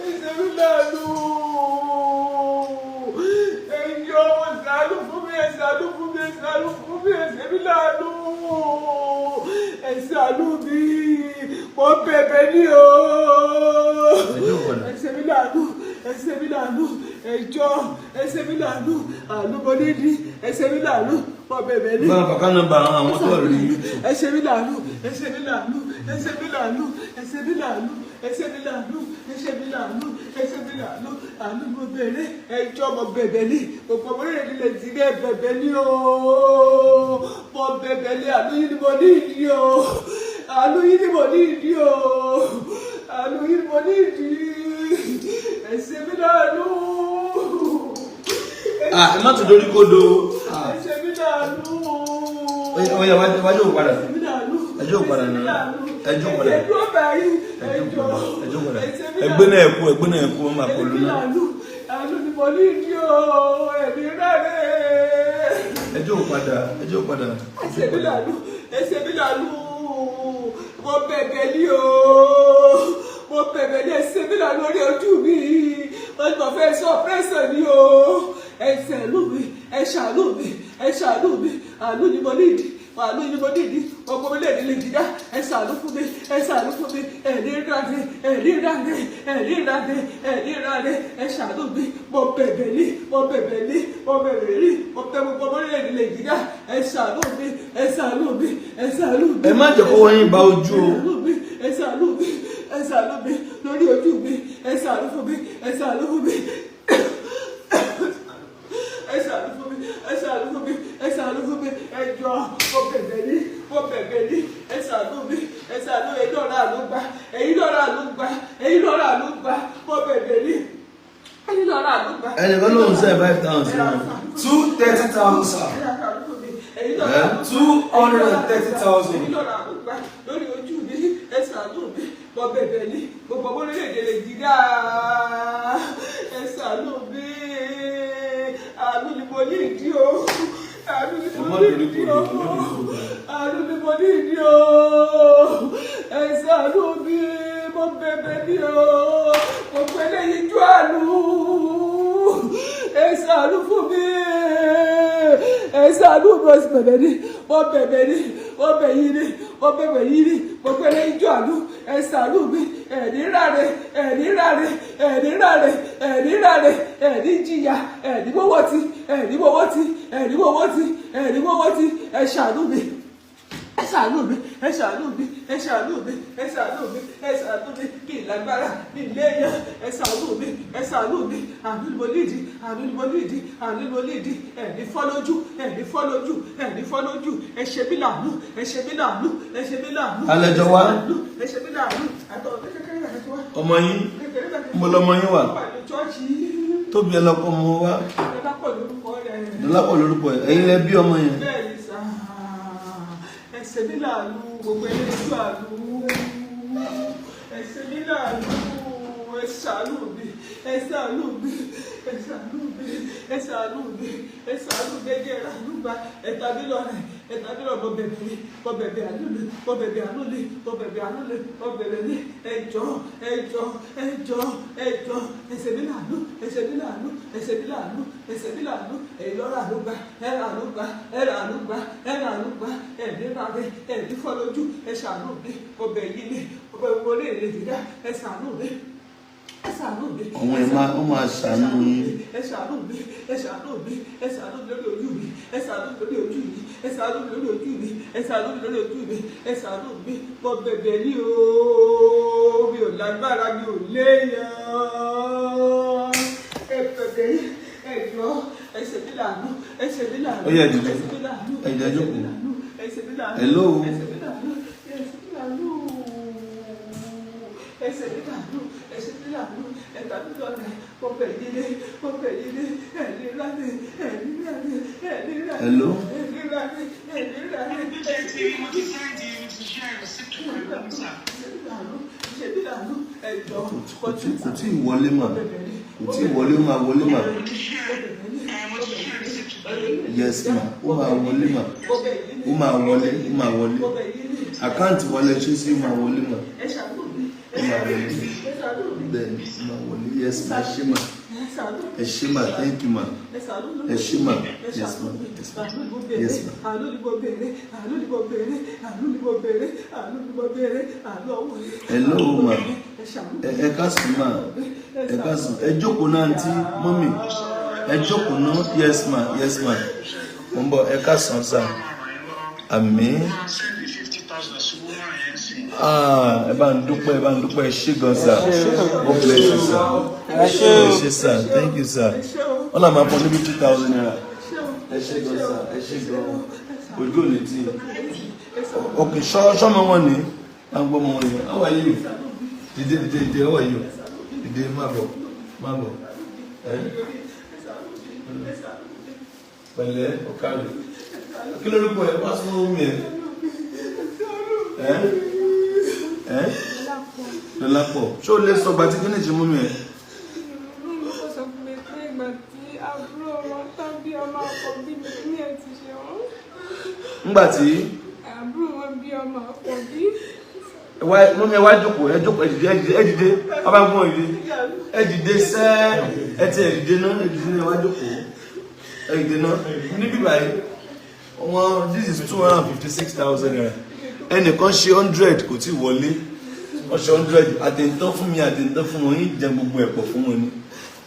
ẹ ṣe mí láàánú. Ẹ jọ̀ọ́, ẹ ṣàánú fún mi, ẹ ṣàánú fún mi, ẹ ṣàánú fún mi. Ẹ ṣe mí láàánú, ẹ ṣàánú mi. Mo bẹ̀bẹ̀ ní o. Ẹ ṣe mí láàánú, ẹ ṣe mí láàánú. Ẹ jọ̀ọ́, ẹ ṣe mí láàánú. Àánú mo ní ní. Ẹ ṣe mí láàánú, mo bẹ̀bẹ̀ ní. Báwọn fàkà nọ́mbà àwọn tó wà lórí YouTube. Ẹ ṣe mí láàánú, ẹ ṣe mí láàánú. Ẹ ṣe mí láàánú, ẹ ṣe mí láàánú, ẹ ṣe mí láàánú, ẹ ṣe mí láàánú, ẹ ṣe mí láàánú. Àánú mo bèrè, ẹjọ́ mo bẹ̀bẹ̀ ní gbogbo ọmọ orílẹ̀ èdè Nàìjíríà, bẹ̀bẹ̀ ní o, mo bẹ̀bẹ̀ ní. Àánú yìí ni mo ní ìdí o, àánú yìí ni mo ní ìdí o, àánú yìí ni mo ní ìdí. Ẹ ṣe mí láàánú. Ah, ẹ má tún dorí kodo. Ah, Ẹ ṣe mí láàánú. Ó yá, wá jókòó padà. Ẹ ṣe mí láàánú. Ẹ jókòó padà náà. Ẹ jókòó padà. Ẹ dúró báyìí. Ẹ jókòó padà. Ẹ jókòó padà. Ẹ ṣe mí Ẹgbẹ́ láàánú. náà ẹ̀kú, ẹgbẹ́ náà ẹ̀kú, wọ́n máa Ẹ kọlu ṣe mí náà. láàánú. Àánú ni mo ní ìdí o, ẹ̀mí rẹ̀. Ẹ jókòó padà, ẹ jókòó padà. Ẹ ṣe mí láàánú, ẹ ṣe mí láàánú. Mo bẹ̀bẹ̀ ní o, mo bẹ̀bẹ̀ ní. Ẹ ṣe mí láàánú lórí ojú mi. Wọ́n ti mọ̀ fẹ́ sọ pẹ́sẹ̀ ní o. Ẹ ṣàánú mi, ẹ ṣàánú mi, ẹ ṣàánú mi. Àánú ni mo ní ìdí, àánú ni mo ní ìdí. Ọkọ mi lè ní lè jìdá. Ẹ ṣàánú fún mi, ẹ ṣàánú fún mi. Ẹ̀ní ìrànlẹ̀, ẹ̀ní ìrànlẹ̀, ẹ̀ní ìrànlẹ̀, ẹ̀ní ìrànlẹ̀. Ẹ ṣàánú mi. Mo bẹ̀bẹ̀ ní, mo bẹ̀bẹ̀ ní, mo bẹ̀bẹ̀ ní. Mo bẹ̀ gbogbo ọmọ orílẹ̀-èdè Nàìjíríà, ẹ ṣàánú mi, ẹ ṣàánú mi, ẹ ṣàánú mi. Ẹ má jẹ́ kọ́wọ́ yín ba ojú o. Ẹ ṣàánú mi, ẹ ṣàánú mi, ẹ ṣàánú mi lórí ojú mi. Ẹ ṣàánú fún mi, ẹ ṣàánú fún mi, ẹ ṣàánú fún mi, ẹ ṣàánú fún mi, ẹ ṣàánú fún mi. Ẹ jọ̀ọ́, mo bẹ̀bẹ̀ ní, mo bẹ̀bẹ̀ ní. Ẹ ṣàánú mi, ẹ ṣàánú. Ẹ̀yin náà rà ló gbà, ẹ̀yin náà rà ló gbà, ẹ̀yin náà rà ló gbà. Mo bẹ̀bẹ̀ ní, ẹ̀yin náà rà ló gbà. Ẹnìkan ló ń send 5,000 sí wọn. 230,000, sir. 230,000. Lórí ojú mi, ẹ ṣàánú mi. Mo bẹ̀bẹ̀ ní gbogbo ọmọ orílẹ̀-èdè Nàìjíríà, ẹ ṣàánú mi. Àánú ni mo ní ìdí o, àánú ni mo ní ìdí o, àánú ni mo ní ìdí o. Ẹ ṣàánú mi, mo bẹ̀bẹ̀ ní o. Gbogbo eléyìí ju àánú, ẹ ṣàánú fún mi, ẹ ṣàánú mi. Mo sì bẹ̀bẹ̀ ní, mo bẹ̀bẹ̀ ní, mo bẹ̀ yín ní, mo bẹ̀bẹ̀ yín ní. Gbogbo eléyìí ju àánú, ẹ ṣàánú mi. Ẹ̀ní ráre, ẹ̀ní ráre, ẹ̀ní ráre, ẹ̀ní ráre, ẹ̀ní jìyà, ẹ̀ní mọ́wọ́ tí, ẹ̀ní mọ́wọ́ tí, ẹ̀ní mọ́wọ́ tí, ẹ̀ní mọ́wọ́ tí. Ẹ ṣàánú mi, ẹ ṣàánú mi, ẹ ṣàánú mi, ẹ ṣàánú mi, ẹ ṣàánú mi, ẹ ṣàánú mi. Mi lágbára, mi léèyàn. Ẹ ṣàánú mi, ẹ ṣàánú mi. Àánú ni mo nídìí, àánú ni mo nídìí, àánú ni mo nídìí. Ẹ̀ní fọ́ lójú, ẹ̀ní fọ́ lójú, ẹ̀ní fọ́ lójú. Ẹ ṣe mí láàánú, ẹ ṣe mí láàánú, ẹ ṣe mí láàánú. Àlejò wa. Ẹ ṣe mí láàánú. Àtọ̀ kékeré bàtà tí wá. Ọmọ yín, Kékeré bàtà mo lọmọ yín wà. wà ní chọ́ọ̀chì. Tóbi ẹ lọkọ ọmọ wa. Ẹ bá pọ̀ lórúkọ rẹ̀. Dọlápọ̀ lórúkọ ẹ. Ẹ̀yin lẹ bí ọmọ yẹn. Bẹ́ẹ̀ ni sà, ẹ ṣe mí láàánú. Gbogbo ẹlẹ́jọ́ àánú, ẹ ṣe mí láàánú, ẹ ṣàánú mi, ẹ ṣàánú mi, ẹ ṣàánú mi, ẹ ṣàánú mi, ẹ ṣàánú mi. Ẹ jẹ́ ìrànú gba ẹ̀ta mi lọ́rẹ̀, ẹ̀ta mi lọ́rẹ̀. Mo bẹ̀bẹ̀ ní, mo bẹ̀bẹ̀ àánú mi, mo bẹ̀bẹ̀ àánú mi, mo bẹ̀bẹ̀ àánú mi, mo bẹ̀bẹ̀ ní. Ẹ jọ̀ọ́, ẹ jọ̀ọ́, ẹ jọ̀ọ́, ẹ jọ̀ọ́, ẹ ṣe mí láàánú, ẹ ṣe mí láàánú, ẹ ṣe mí láàánú, ẹ ṣe mí láàánú. Èyí lọ́rọ̀ àánú gbà, ẹ rà àánú gbà, ẹ rà àánú gbà, ẹ rà àánú gbà. Ẹ̀mí rà rẹ, ẹ̀mí fọ́ lójú. Ẹ ṣàánú mi, ọbẹ̀ yìí ni ọbẹ̀ wọlé ìrètí ẹ ṣàánú mi, ẹ ṣàánú mi. Àwọn ẹ̀ máa, wọ́n máa ṣàánú yín. Ẹ ṣàánú mi, ẹ ṣàánú mi, ẹ ṣàánú mi lórí ojú mi, ẹ ṣàánú mi lórí ojú mi, ẹ ṣàánú mi lórí ojú mi, ẹ ṣàánú mi lórí ojú mi, ẹ ṣàánú mi. Mo bẹ̀bẹ̀ ní o, mi ò lágbára, mi ò léèyàn. Ẹ bẹ̀bẹ̀ yín, ẹ jọ̀ọ́, ẹ ṣe mí láàánú, ẹ ṣe mí láàánú. Ó yá, dìde. Ẹ ṣe mí láàánú. Ẹ dìde, Ẹ ṣe mí jókòó. láàánú, ẹ ṣe mí láàánú. Hello. Ẹ ṣe mí láàánú, ẹ ṣe mí láàánú, ẹ ṣe mí láàánú, ẹ ṣe mí láàánú. Ẹ tàbí lọ́rẹ̀, mo bẹ̀ yín ní, mo bẹ̀ yín ní. Ẹ̀ní rálẹ̀, ẹ̀ní rálẹ̀, ẹ̀ní rálẹ̀. Hello. Ẹ̀ní rálẹ̀, ẹ̀ní rálẹ̀. Ṣé ti rí? Mo ti send, mo ti share receipt pẹ̀lú mi, sir. Ẹ ṣe mí láàánú, ẹ jọ̀ọ́. Kò tí ì wọlé mà. Kò tí ì wọlé, ó máa wọlé mà. Mo ti share ẹ, mo ti share receipt pẹ̀lú mi. Yes ma, ó máa wọlé mà. Ó máa wọlé, ó máa wọlé. Account wọlé ṣé sí, ó máa wọlé mà. Ẹ ṣàánú mi. Ó máa wọlé. Ẹ ṣàánú mi. Bẹ́ẹ̀ni, ó máa wọlé. Yes ma, ẹ ṣé mà. Ẹ ṣàánú mi. Ẹ ṣé mà, thank you ma. Ẹ ṣàánú mi. Ẹ ṣé mà. Ẹ Yes ṣàánú ma. mi. Yes ma. Àánú ni mo béèrè. Yes ma. Àánú ni mo béèrè. Àánú ni mo béèrè. Àánú ni mo béèrè. Àánú ni mo béèrè. Àánú ọwọ́ rẹ̀. Hello ma. Ẹ ṣàánú Ẹ ẹ káàsán ma. Ẹ káàsán. Ẹ jókòó náà, àǹtí, mummy. Ẹ jókòó náà. Yes ma, yes ma. Mo ń bọ̀, ẹ káàsán sir. Àmín. Máa send 50,000 sí woman yẹn sí. Ah, ẹ bá ń dúpẹ́, ẹ bá ń dúpẹ́. Ẹ ṣé gan, sir. God bless you, sir. Ẹ ṣé Ẹ o. ṣé, sir. Thank you, sir. Wọ́n là máa fọ ní ₦50,000. Ẹ ṣé gan, sir. Ẹ ṣé gan. Ojú ò ní tì í. Ok, ṣọ́mọ wọn ni à ń gbọ́ ọmọ wọn yẹn. How are you? Dìde, dìde, dìde. How are you? Dìde, má bọ̀, má bọ̀. Ẹ pẹ̀lẹ́, ọ̀kadì. Kí lórúkọ ẹ? Wá sún omi ẹ. Ẹ ẹ Dọlápọ̀, ṣé o lè sọ gbàtí kí ní ṣe mú mi ẹ? Ó sọ fún mi pé ìgbà tí àbúrò wọn tán bí ọmọ àkọ́bí mi ní ẹ̀ ti ṣe wọ́n. Ńgbà tí Àbúrò wọn bí ọmọ àkọ́bí. Wá mú mi, ẹ wá jókòó, ẹ jókòó, ẹ dìde, ẹ dìde, ẹ dìde. Ọba ń gbọ́n, ẹ dìde, ẹ dìde sẹ́ ẹ ti ẹ dìde náà, ẹ dìde náà, ẹ wá jókòó, ẹ dìde náà. Níbí báyìí wọn, this is ₦256,000. Ẹnìkan ṣe 100, kò tí ì wọlé. Wọ́n ṣe 100 àtẹ̀ntán fún mi, àtẹ̀ntán fún wọn yín, jẹ gbogbo ẹ̀pọ̀ fún wọn ni.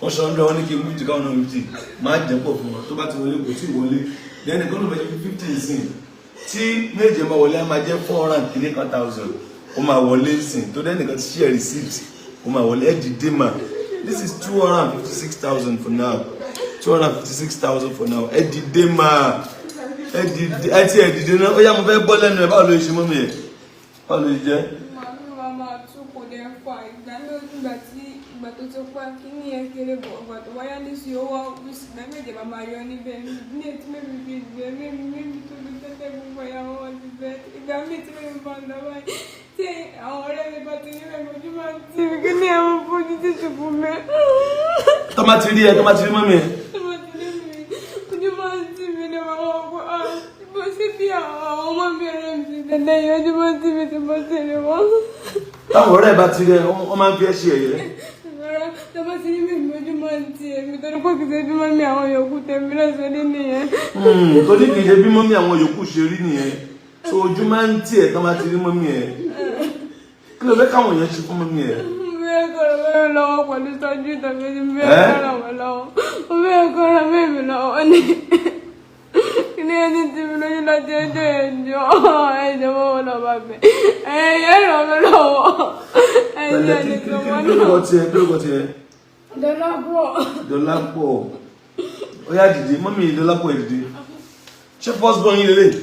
Wọ́n ṣe 100, wọ́n ní kí n 50, káwọn náà 50, máa jẹ́ pọ̀ fún wọn tó bá ti wọlé. Kò tí ì wọlé. Ẹnìkan ló fẹ́ ṣe 50 sìn. Tí méje máa wọlé, á máa jẹ́ four hundred and three kan thousand. Ó máa wọlé sìn tó dẹ́nìkan ti share receipt, ó máa wọlé. Ẹ dìde mà. This is 256,000 for now, 256,000 for now. Ẹ dìde mà, ẹ dìde, ẹ ti ẹ dìde náà. Ó yá, mo fẹ́ gbọ́ lẹ́nu ẹ. Báwo ló ṣe mọ́ mi ẹ̀? Báwo ló ṣe jẹ́? Màmí wa máa tún kò dẹ̀ fà ìgbà náà, nígbà tí ìgbà tó ti pa kí ní ẹ kéré bọ̀, ìgbà tó wáyá ní sí owó ìgbà méje máa máa yọ níbẹ̀ ní etí mẹ́mi fi ìgbẹ́ mẹ́mi mẹ́mi tó fi tẹ́tẹ́ gbogbo ìyàwó wọn ti bẹ́. Ìgbà míì tí mẹ́mi bá ń lọ báyìí, tí àwọn ọ̀rẹ́ mi bá ti rí mẹ́mi, ojú máa ń tì mí. Kí ní àwọn fojú títù fún mi? Tó bá ti rí ẹ, tó bá ti rí mọ́mí ẹ. Tó bá ti rí mi, ojú máa ń tì mí ní àwọn ọkọ bó sí bí àwọn ọmọ mi rẹ̀ mi ti tẹ̀lé yìí, ojú máa ń tì mí tí mo ti rí wọn. Táwọn ọ̀rẹ́ ẹ bá ti rí ẹ, wọ́n máa ń fi ẹ́ ṣe ẹ̀yẹ? Rárá, tó bá ti rí mi, ojú máa ń tì èmi torí pé kìí ṣe bí mọ́mí àwọn yòókù tèmi náà ṣe rí nìyẹn. Torí kì í ṣe bí mọ́mí àwọn yòókù ṣe rí nìyẹn, so ojú máa ń tì ẹ̀ tó máa ti rí mọ́mí ẹ̀. Kí ló fẹ́ káwọn èèyàn ṣe fún mọ́mí ẹ̀? Mo fẹ́ kó ràn mí lọ́wọ́ pẹ̀lú tọ́jú ìtọ́jú tí mo fẹ́ Ẹ́? kó ràn wọ́n lọ́wọ́. Mo fẹ́ kó ràn mí lọ́wọ́ ní. Kí ni ẹni tí mi lóyún láti ẹjọ́ ẹjọ́ ẹjọ́ mọ́ wọn lọ́ba mi. Ẹ̀yẹ ràn mí lọ́wọ́. Ẹ̀yẹ Pẹ̀lẹ́. ẹni Kí tó kí wọ́n kí lórúkọ náà. tiẹ̀? Kí lórúkọ tiẹ̀? Dọ́lápọ̀. Dọlápọ̀, ó yá, dìde. Mọ́mí Dọlápọ̀, ẹ̀ dìde. Ṣé first born yín lélẹ̀?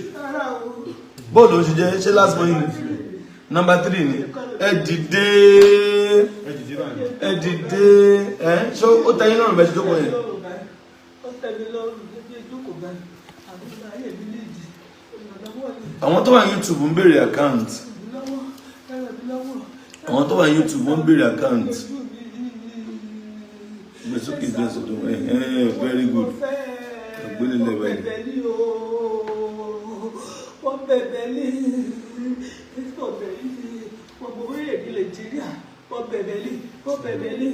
Bọ́ọ̀lù ó ṣe jẹ́? Ṣé last born yín ni? Number three ni. Ẹ dìde, ẹ dìde. Ẹ ṣé ó tẹ́ yín lọ́rùn bẹ́ẹ̀ ṣe jókòó yẹn? Ó tẹ́ mi lọ́rùn níbi ìjókòó báyìí. Àbúrò ayé mi nídìí olùrànlọ́wọ́ ni. Àwọn tó wà ní YouTube ń béèrè account. Lọ́wọ́, ẹ ràn mí lọ́wọ́. Àwọn tó wà ní YouTube ń béèrè account. Gbé sókè, gbé sókè. Ẹ ẹ, very good. Ọ̀gbẹ́ni Wọ́n lẹ́wọ̀ yìí. bẹ̀bẹ̀ ní o, wọ́n bẹ̀bẹ̀ ní, wọ́n bẹ̀bẹ̀ ní gbogbo orílẹ̀-èdè Nàìjíríà. Wọ́n bẹ̀bẹ̀ ní, wọ́n bẹ̀bẹ̀ ní,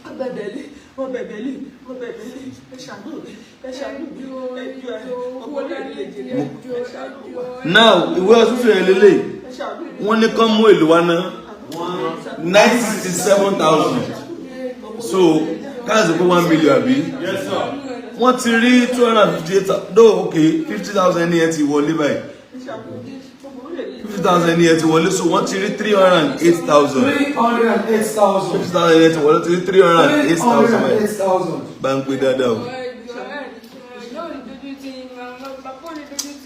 wọ́n bẹ̀bẹ̀ ní, wọ́n bẹ̀bẹ̀ ní, wọ́n bẹ̀bẹ̀ ní. Ẹ ṣàánú mi, ẹ ṣàánú mi, ẹ jọ̀ọ́, ẹ gbogbo orílẹ̀-èdè Nàìjíríà, ẹ ṣàánú wa. Now, ìwé ọ̀sùn yẹn lélẹ̀. Ẹ ṣàánú mi. Wọ́n ní kán mú èlò wa ná 967,000, so káàsì pé 1 million, àbí? Yes, sir. Wọ́n ti rí 258, no, okay, 50,000 ní ẹ ti wọlé báyìí. 50,000 ní ẹ ti wọlé, so wọ́n ti rí 308,000. 308,000. 50,000 ní ẹ ti wọlé, ti rí 308,000 báyìí. 308,000. Bá ń gbé dáadáa o.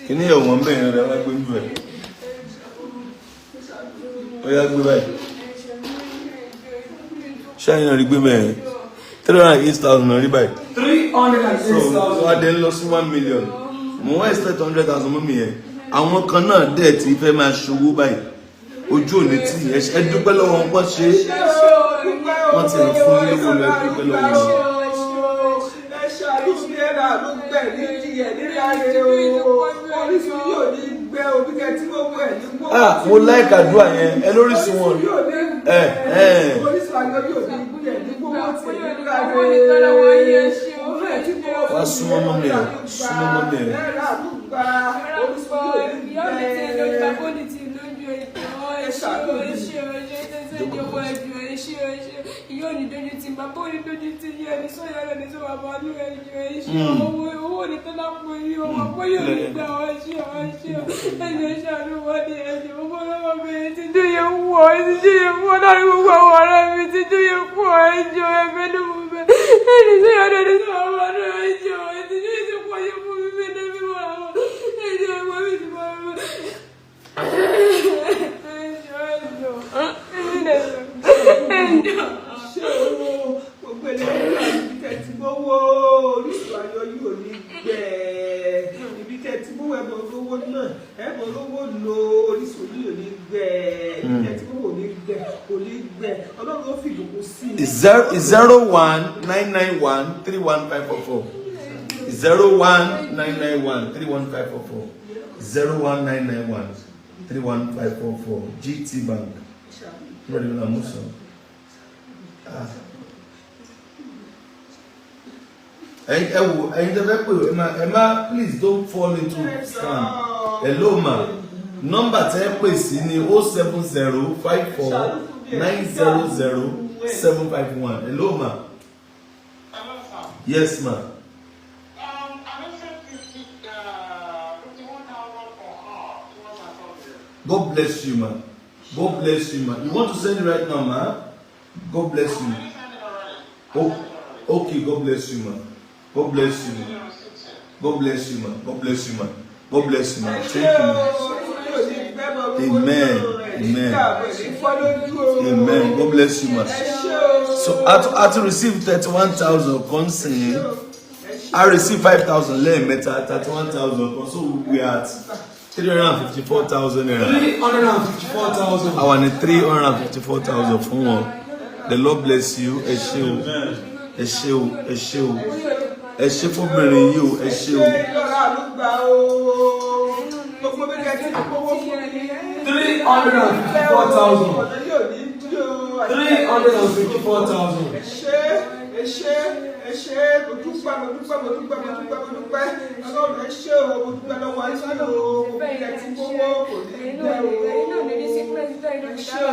Kíní ẹ̀ wọ́n bẹ̀rẹ̀ rẹ̀ wá gbé ń bẹ̀. Ó yá, gbé báyìí. Ṣáà náà rí gbé bẹ́ẹ̀? 308,000 náà rí báyìí. Three hundred and So eight thousand. wọ́n á dé ń lọ sí 1 million. Mo wá expect 100,000 mọ́ mi yẹn. Àwọn kan náà dẹ̀ ti fẹ́ máa ṣòwò báyìí. Ojú òní tí ẹ dúpẹ́ lọ́wọ́ wọn pọ̀ ṣe wọ́n ti ń fún lówó lọ. Ẹ dúpẹ́ lọ́wọ́ wọn. Ẹ ṣàánú mi, ẹ rà ló gbẹ ní jìyẹ nílá rẹ o. Orísun yóò ní gbẹ omi kẹ tí mo wẹ ní gbó. Ah, mo like àdúrà yẹn. Ẹ lórísun wọn. Orísun yóò ní Ẹ gbẹ. ẹ. Orísun ayọ̀ yóò ní gbẹ ní gbówó tì nílá rẹ. Wá súnmọ́ mọ́mí ẹ̀, súnmọ́ mọ́mí ẹ̀. Ẹ rà ló gbà, orísun yóò ní gbẹ. Yóò ní dojú ti bàbá, ó ní dojú ti yẹ ẹni sọ́yà ẹni sọ bàbá ní ẹjọ́ ẹṣẹ́ owó owó. ní tó lápò yìí o, àpò yóò ní gbà wá ṣe ọ ṣe ọ. Ẹ̀jẹ̀ ṣàánú wọ́n ní ẹ̀jẹ̀ gbogbo lọ́wọ́ mi ti dún yẹn wọ̀ ti dún yẹn wọ̀ láàrin gbogbo àwọn ọ̀rẹ́ mi ti dún yẹn pọ̀ ẹ̀jọ̀ ẹ̀fẹ́ ló mú bẹ́ẹ̀. Ẹni tí yẹn lè sọ àwọn ọ̀rẹ́ ẹ̀jọ̀ ti dún yẹn pọ̀ yẹn fún mi bẹ́ẹ̀ ní mímọ́ àwọn ẹ̀jọ̀ ẹ̀wọ̀n mi ti mọ̀ ọ́. Ẹ̀jọ̀ ẹ̀jọ̀ ẹ̀jọ̀. Ṣé o gbogbo ẹlẹ́yìn ibi tẹ́ ti gbówó orísun ayọ̀ yìí ò ní gbẹ, ibi tẹ́ ti gbówó ẹ̀bọ̀n olówó náà ẹ̀bọ̀n olówó lo orísun yìí ò ní gbẹ, ibi tẹ́ ti gbówó ò ní gbẹ, kò ní gbẹ, Ọlọ́run ó fi ìbùkún sí i. 0199131544, 0199131544, 0199131544, GT Bank. Lórí ìlànà àmúṣọ. Ẹ wo, ẹ̀yin tẹ́ fẹ́ pè, ẹ má, please don't fall into scam. Hello ma, nọ́mbà tẹ́ ẹ pè sí ni 07054900751. Hello ma. Hello, sir. Yes ma. I don't send 51,000 for her towards her surgery. God bless you ma. God bless you ma. You want to send it right now, ma? God bless you. I sent it already. Oh, okay. God bless you ma. God bless you ma. God bless you ma. God bless you ma. God bless you ma. Thank you ma. Amen. Amen. Amen. God bless you ma. So I to receive 31,000 kan sìn. I receive 5,000 lẹ́ẹ̀mẹ́ta, 31,000 kan, so we are at 354,000 naira. 354,000. Àwa ní 354,000 fún wọn. The Lord bless you. Ẹ ṣé o, ẹ ṣé o, ẹ ṣé o, ẹ ṣé fóbìnrin yìí o, ẹ ṣé o. Lọ́la ló gbà o, gbogbo bí kẹ́ ti gbówó fún mi. 354,000. Ọ̀nà yóò ní dí o. 354,000. Ẹ ṣé, ẹ ṣé, ẹ ṣé, mo dúpẹ́, mo dúpẹ́, mo dúpẹ́, mo dúpẹ́, mo dúpẹ́. Ọlọ́run, ẹ ṣé o, mo dúpẹ́ lọ́wọ́ yín o, mo bí kẹ́ ti gbówó kò ní gbẹ o. Ẹ ṣé o,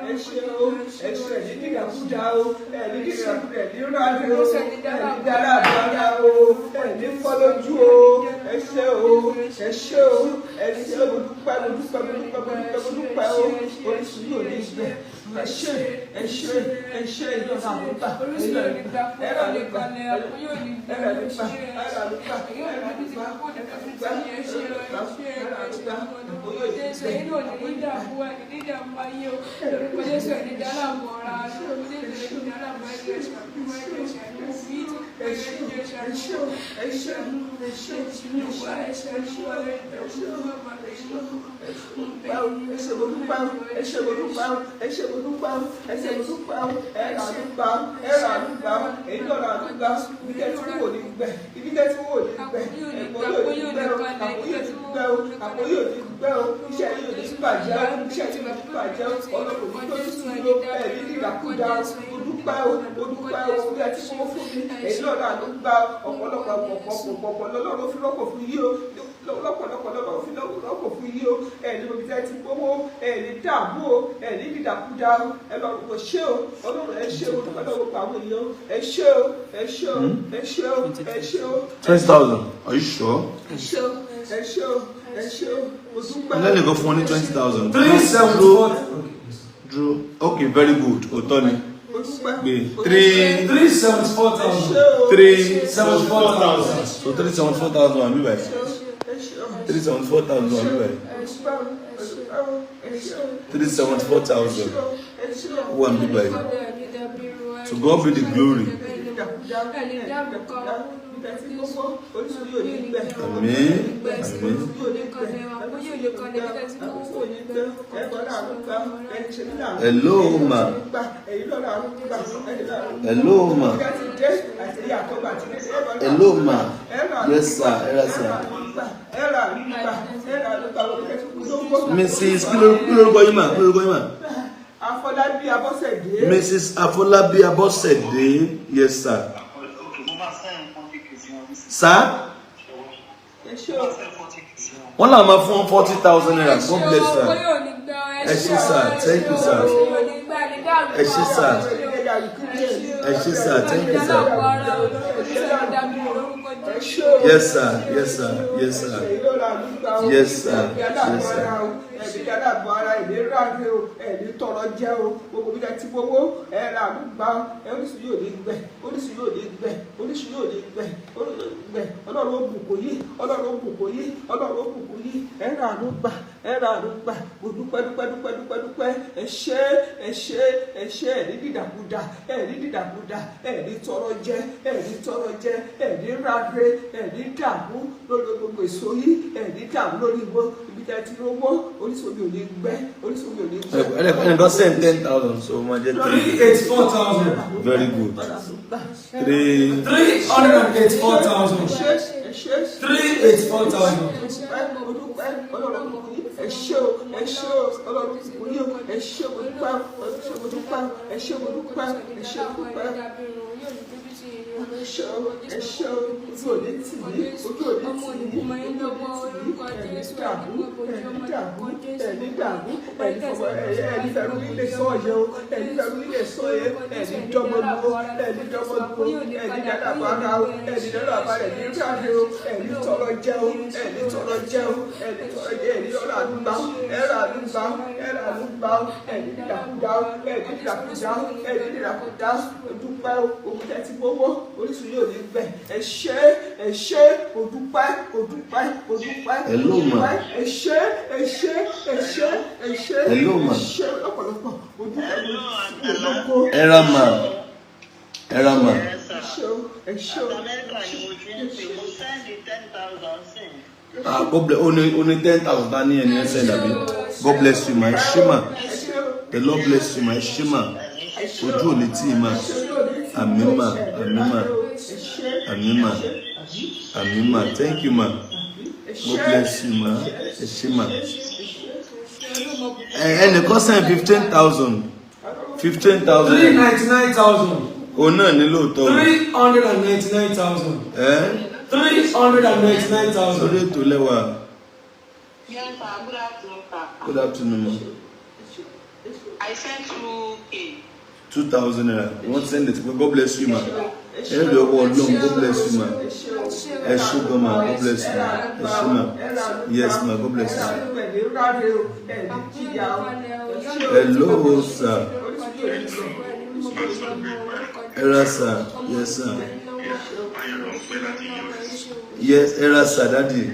ẹ ṣé o, ẹ ṣé, ẹ ní dìgbàkúdà o, ẹ ní dìgbàkúdà, ẹ ní rádìó o, ẹ ní dára àbára o, ẹ ní fọ́ lójú o, ẹ ṣé o, ẹ ṣé o, ẹ ṣé o, mo dúpẹ́, mo dúpẹ́, mo dúpẹ́, mo dúpẹ́, mo dúpẹ́ o, orísun yóò ní gbẹ. Ẹ ṣé, ẹ ṣé, ẹ ṣé, ìjọba àlùbà, Orísun yóò ní gbà, kó lè kalẹ̀, àpò yóò ní gbà, ẹ̀rọ àlùbà, ẹ̀rọ àlùbà, yóò ní bí ti kó lè fún ti ẹ ṣe ẹ ṣe ẹ ṣe. Jésù, ẹ̀yin náà ní dídààmú, ẹ̀ ní dídààmú ayé o. Lórúkọ Jésù, ẹ̀ ní dàlámù ọ̀ra. Lórúkọ Jésù, ẹ̀ ní dàlámù ayé, ẹ̀ ṣàánú, ẹ̀ ṣàánú bí ẹ ṣé, ẹ ṣé, ẹ ṣé, ẹ ṣé, wa, ẹ̀ ṣàánú wa, ẹ̀ ṣàánú wa, ẹ̀ ṣàánú wa. Ẹ ṣé mo dúpẹ́, ẹ ṣé mo dúpẹ́, ẹ ṣé mo dúpẹ́, ẹ ṣé mo dúpẹ́, ẹ rà àdúgbà, ẹ rà àdúgbà, èyí náà rà àdúgbà, ibi tẹ́ tí wò ní gbẹ, ibi tẹ́ tí wò ní gbẹ, ẹ̀gbọ́n yóò ní gbẹ o, àpò yóò ní gbẹ o, àpò yóò ní gbẹ o, iṣẹ́ yóò ní bàjẹ́ o, iṣẹ́ yóò ní bàjẹ́ o, ọlọ́run ní tó tún lò, ẹ̀ ní ìdàkúdà o, mo dúpẹ́ o, mo dúpẹ́ o, bí ẹ ti fọwọ́ fún mi, èyí náà rà àdúgbà, ọ̀pọ̀lọpọ̀ ọ̀pọ̀lọpọ̀ lọ́lọ́run fi rọ́pò fún yí o, lọ́pọ̀lọpọ̀ lọ́lọ́run fi rọ́pò fún yí o, ẹ̀ ní mo tẹ́ ti gbówó, ẹ̀ ní dààmú o, ẹ̀ ní dídàkudà o, ẹ lọ kò ṣé o, Ọlọ́run ẹ ṣé o, dúpẹ́ lọ́wọ́ gbogbo àwọn èèyàn, ẹ ṣé o, ẹ ṣé o, ẹ ṣé o, ẹ ṣé o, 20,000. Are you sure? ẹ ṣé o, ẹ ṣé o, ẹ ṣé o, mo dúpẹ́. Lẹ́nu kan fún wọn ní 20,000. 374. Dúró. Okay, very good. Òótọ́ ni. Mo dúpẹ́. Gbé three 374,000. Ẹ ṣé o, three 74,000. So 374,000 àbí báyìí. ẹ ṣé o, 374,000 àbí báyìí. ẹ ṣé o, ẹ ṣé o, ẹ ṣé o, 374,000. ẹ ṣé o. Wà níbí báyìí. To God be the glory. Àmín. Àmín. Hello ma. Hello ma. Hello ma. Yes sir. Ẹ ra sir. Mrs. Kí lórúkọ yín mà? Kí lórúkọ yín mà? Afọlábí Abọ́sẹ̀dé. Mrs. Afọlábí Abọ́sẹ̀dé. Yes sir. Okay, mo máa send 40K sí wọn. Sir? Ẹ ṣé o. Send 40K sí wọn. Wọ́n náà máa fún 40,000 naira. God bless sir. Ẹ ṣé sir. Thank you sir. Ẹ ṣé sir. Ẹ ṣé sir. Thank you sir. Ẹ ṣé o. Yes, sir. Yes, sir. Yes, sir. Yes, sir. Yes, sir. Ẹ̀mí dáadáa bọ̀ ara ẹ̀mí ráre o, ẹ̀mí tọrọ jẹ́ o, gbogbo bí ti gbowó ẹ̀ rà gbà ẹ̀, orísun yóò ní gbẹ, orísun yóò ní gbẹ, orísun yóò ní gbẹ, orísun yóò ní gbẹ. Ọlọ́run ó bùkún yín, Ọlọ́run ó bùkún yín, Ọlọ́run ó bùkún yín. Ẹ̀ rà ló gbà, ẹ̀ rà ló gbà. Mo dúpẹ́, dúpẹ́, dúpẹ́, dúpẹ́, dúpẹ́. Ẹ ṣé, ẹ ṣé, ẹ ṣé. Ẹ̀ ní dìdàkudà, ẹ̀ ní dìdàkudà, ẹ̀ ní tọrọ jẹ, ẹ̀ ní tọrọ jẹ, ẹ̀ ní ráre, ẹ̀ ní dààmú lórí gbogbo èso yìí, ẹ̀ ní dààmú lórí wọn. Ibi tẹ́ ti rówó, orísun mi ò ní gbẹ, orísun mi ò ní gbẹ. Ẹnìkan send 10,000, so ó máa jẹ́ Three three. eighty four thousand. Very good. Three. 384,000. Ẹ ṣé, ẹ ṣé. 384,000. Mo dúpẹ́, Ọlọ́run bùkún yín. Ẹ ṣé o, ẹ ṣé o, Ọlọ́run bùkún yín o. Ẹ ṣé, mo dúpẹ́, ẹ ṣé, mo dúpẹ́, ẹ ṣé, mo dúpẹ́, ẹ ṣé, mo dúpẹ́. Ẹ ṣé o, ẹ ṣé o. Ojú ò ní tì yín, ojú ò ní tì yín, ojú ò ní tì yín. Ẹ ní dààmú, ẹ ní dààmú, ẹ ní dààmú, ẹ ní fọwọ́, ẹ ní fẹ́rù nílé sọ́ọ̀yẹ́ o, ẹ ní fẹ́rù nílé sọ́ọ̀yẹ́, ẹ ní dọ́mọ lu o, ẹ ní dọ́mọ lu o, ẹ ní dáadáa bá ara o, ẹ ní dáadáa bá rẹ̀ ní ráre o, ẹ ní tọrọ jẹ o, ẹ ní tọrọ jẹ o, ẹ ní tọrọ jẹ, ẹ ní ọ̀rọ̀ àdúgbà, ẹ rà àdúgbà, ẹ rà àdúgbà, ẹ ní dìdàkudà o, ẹ ní dìdàkudà o, ẹ ní dìdàkudà o. Dúpẹ́ o, òkú tẹ́ ti gbowó, orísun yóò ní gbẹ. Ẹ ṣé, ẹ ṣé, o dúpẹ́, o dúpẹ́, o dúpẹ́, o Hello, ma. dúpẹ́. Ẹ ṣé, ẹ ṣé, ẹ ṣé, ẹ ṣé. Hello, ma. Ẹ ṣé lọ́pọ̀lọpọ̀, o dúpẹ́, o lógo. Ẹ ra mà. Ẹ ra mà. Ẹ ṣé o, ẹ ṣé o. Amẹ́ríkà ni mo ti ń pè, mo send 10,000 sí. Ah, God bless. Ó ní 10,000 tá ní ẹni ẹsẹ̀ dàbí. God bless you, ma. Ẹ ṣé mà. Ẹ ṣé o. The Lord bless you, ma. Ẹ ṣé mà. Ẹ ṣé o. Ojú ò ní tì í mà. Àmín mà. Àmín mà. Àmín mà. Àmín mà. Thank you, ma. God bless you, ma. Ẹ ṣé mà. Ẹnìkan send 15,000. Fifteen Three thousand. 99,000. Òun náà ní lóòótọ́ o. 399,000. Ẹ́ 399,000. Sórí ètò lẹ́wà. Yes, sir. Good afternoon, sir. Good afternoon, ma. I sent 2K. 2,000 naira. Wọ́n send it. God bless you, ma. Ẹ rí ọwọ́ Ọlọ́run. God bless you, ma. Ẹ ṣé gan, ma. God bless you, ma. Ẹ ṣé, ma. Yes, ma. God bless you. Hello, sir. Ẹ ra sir. Yes, sir. Yes, ẹ ra sir, daddy.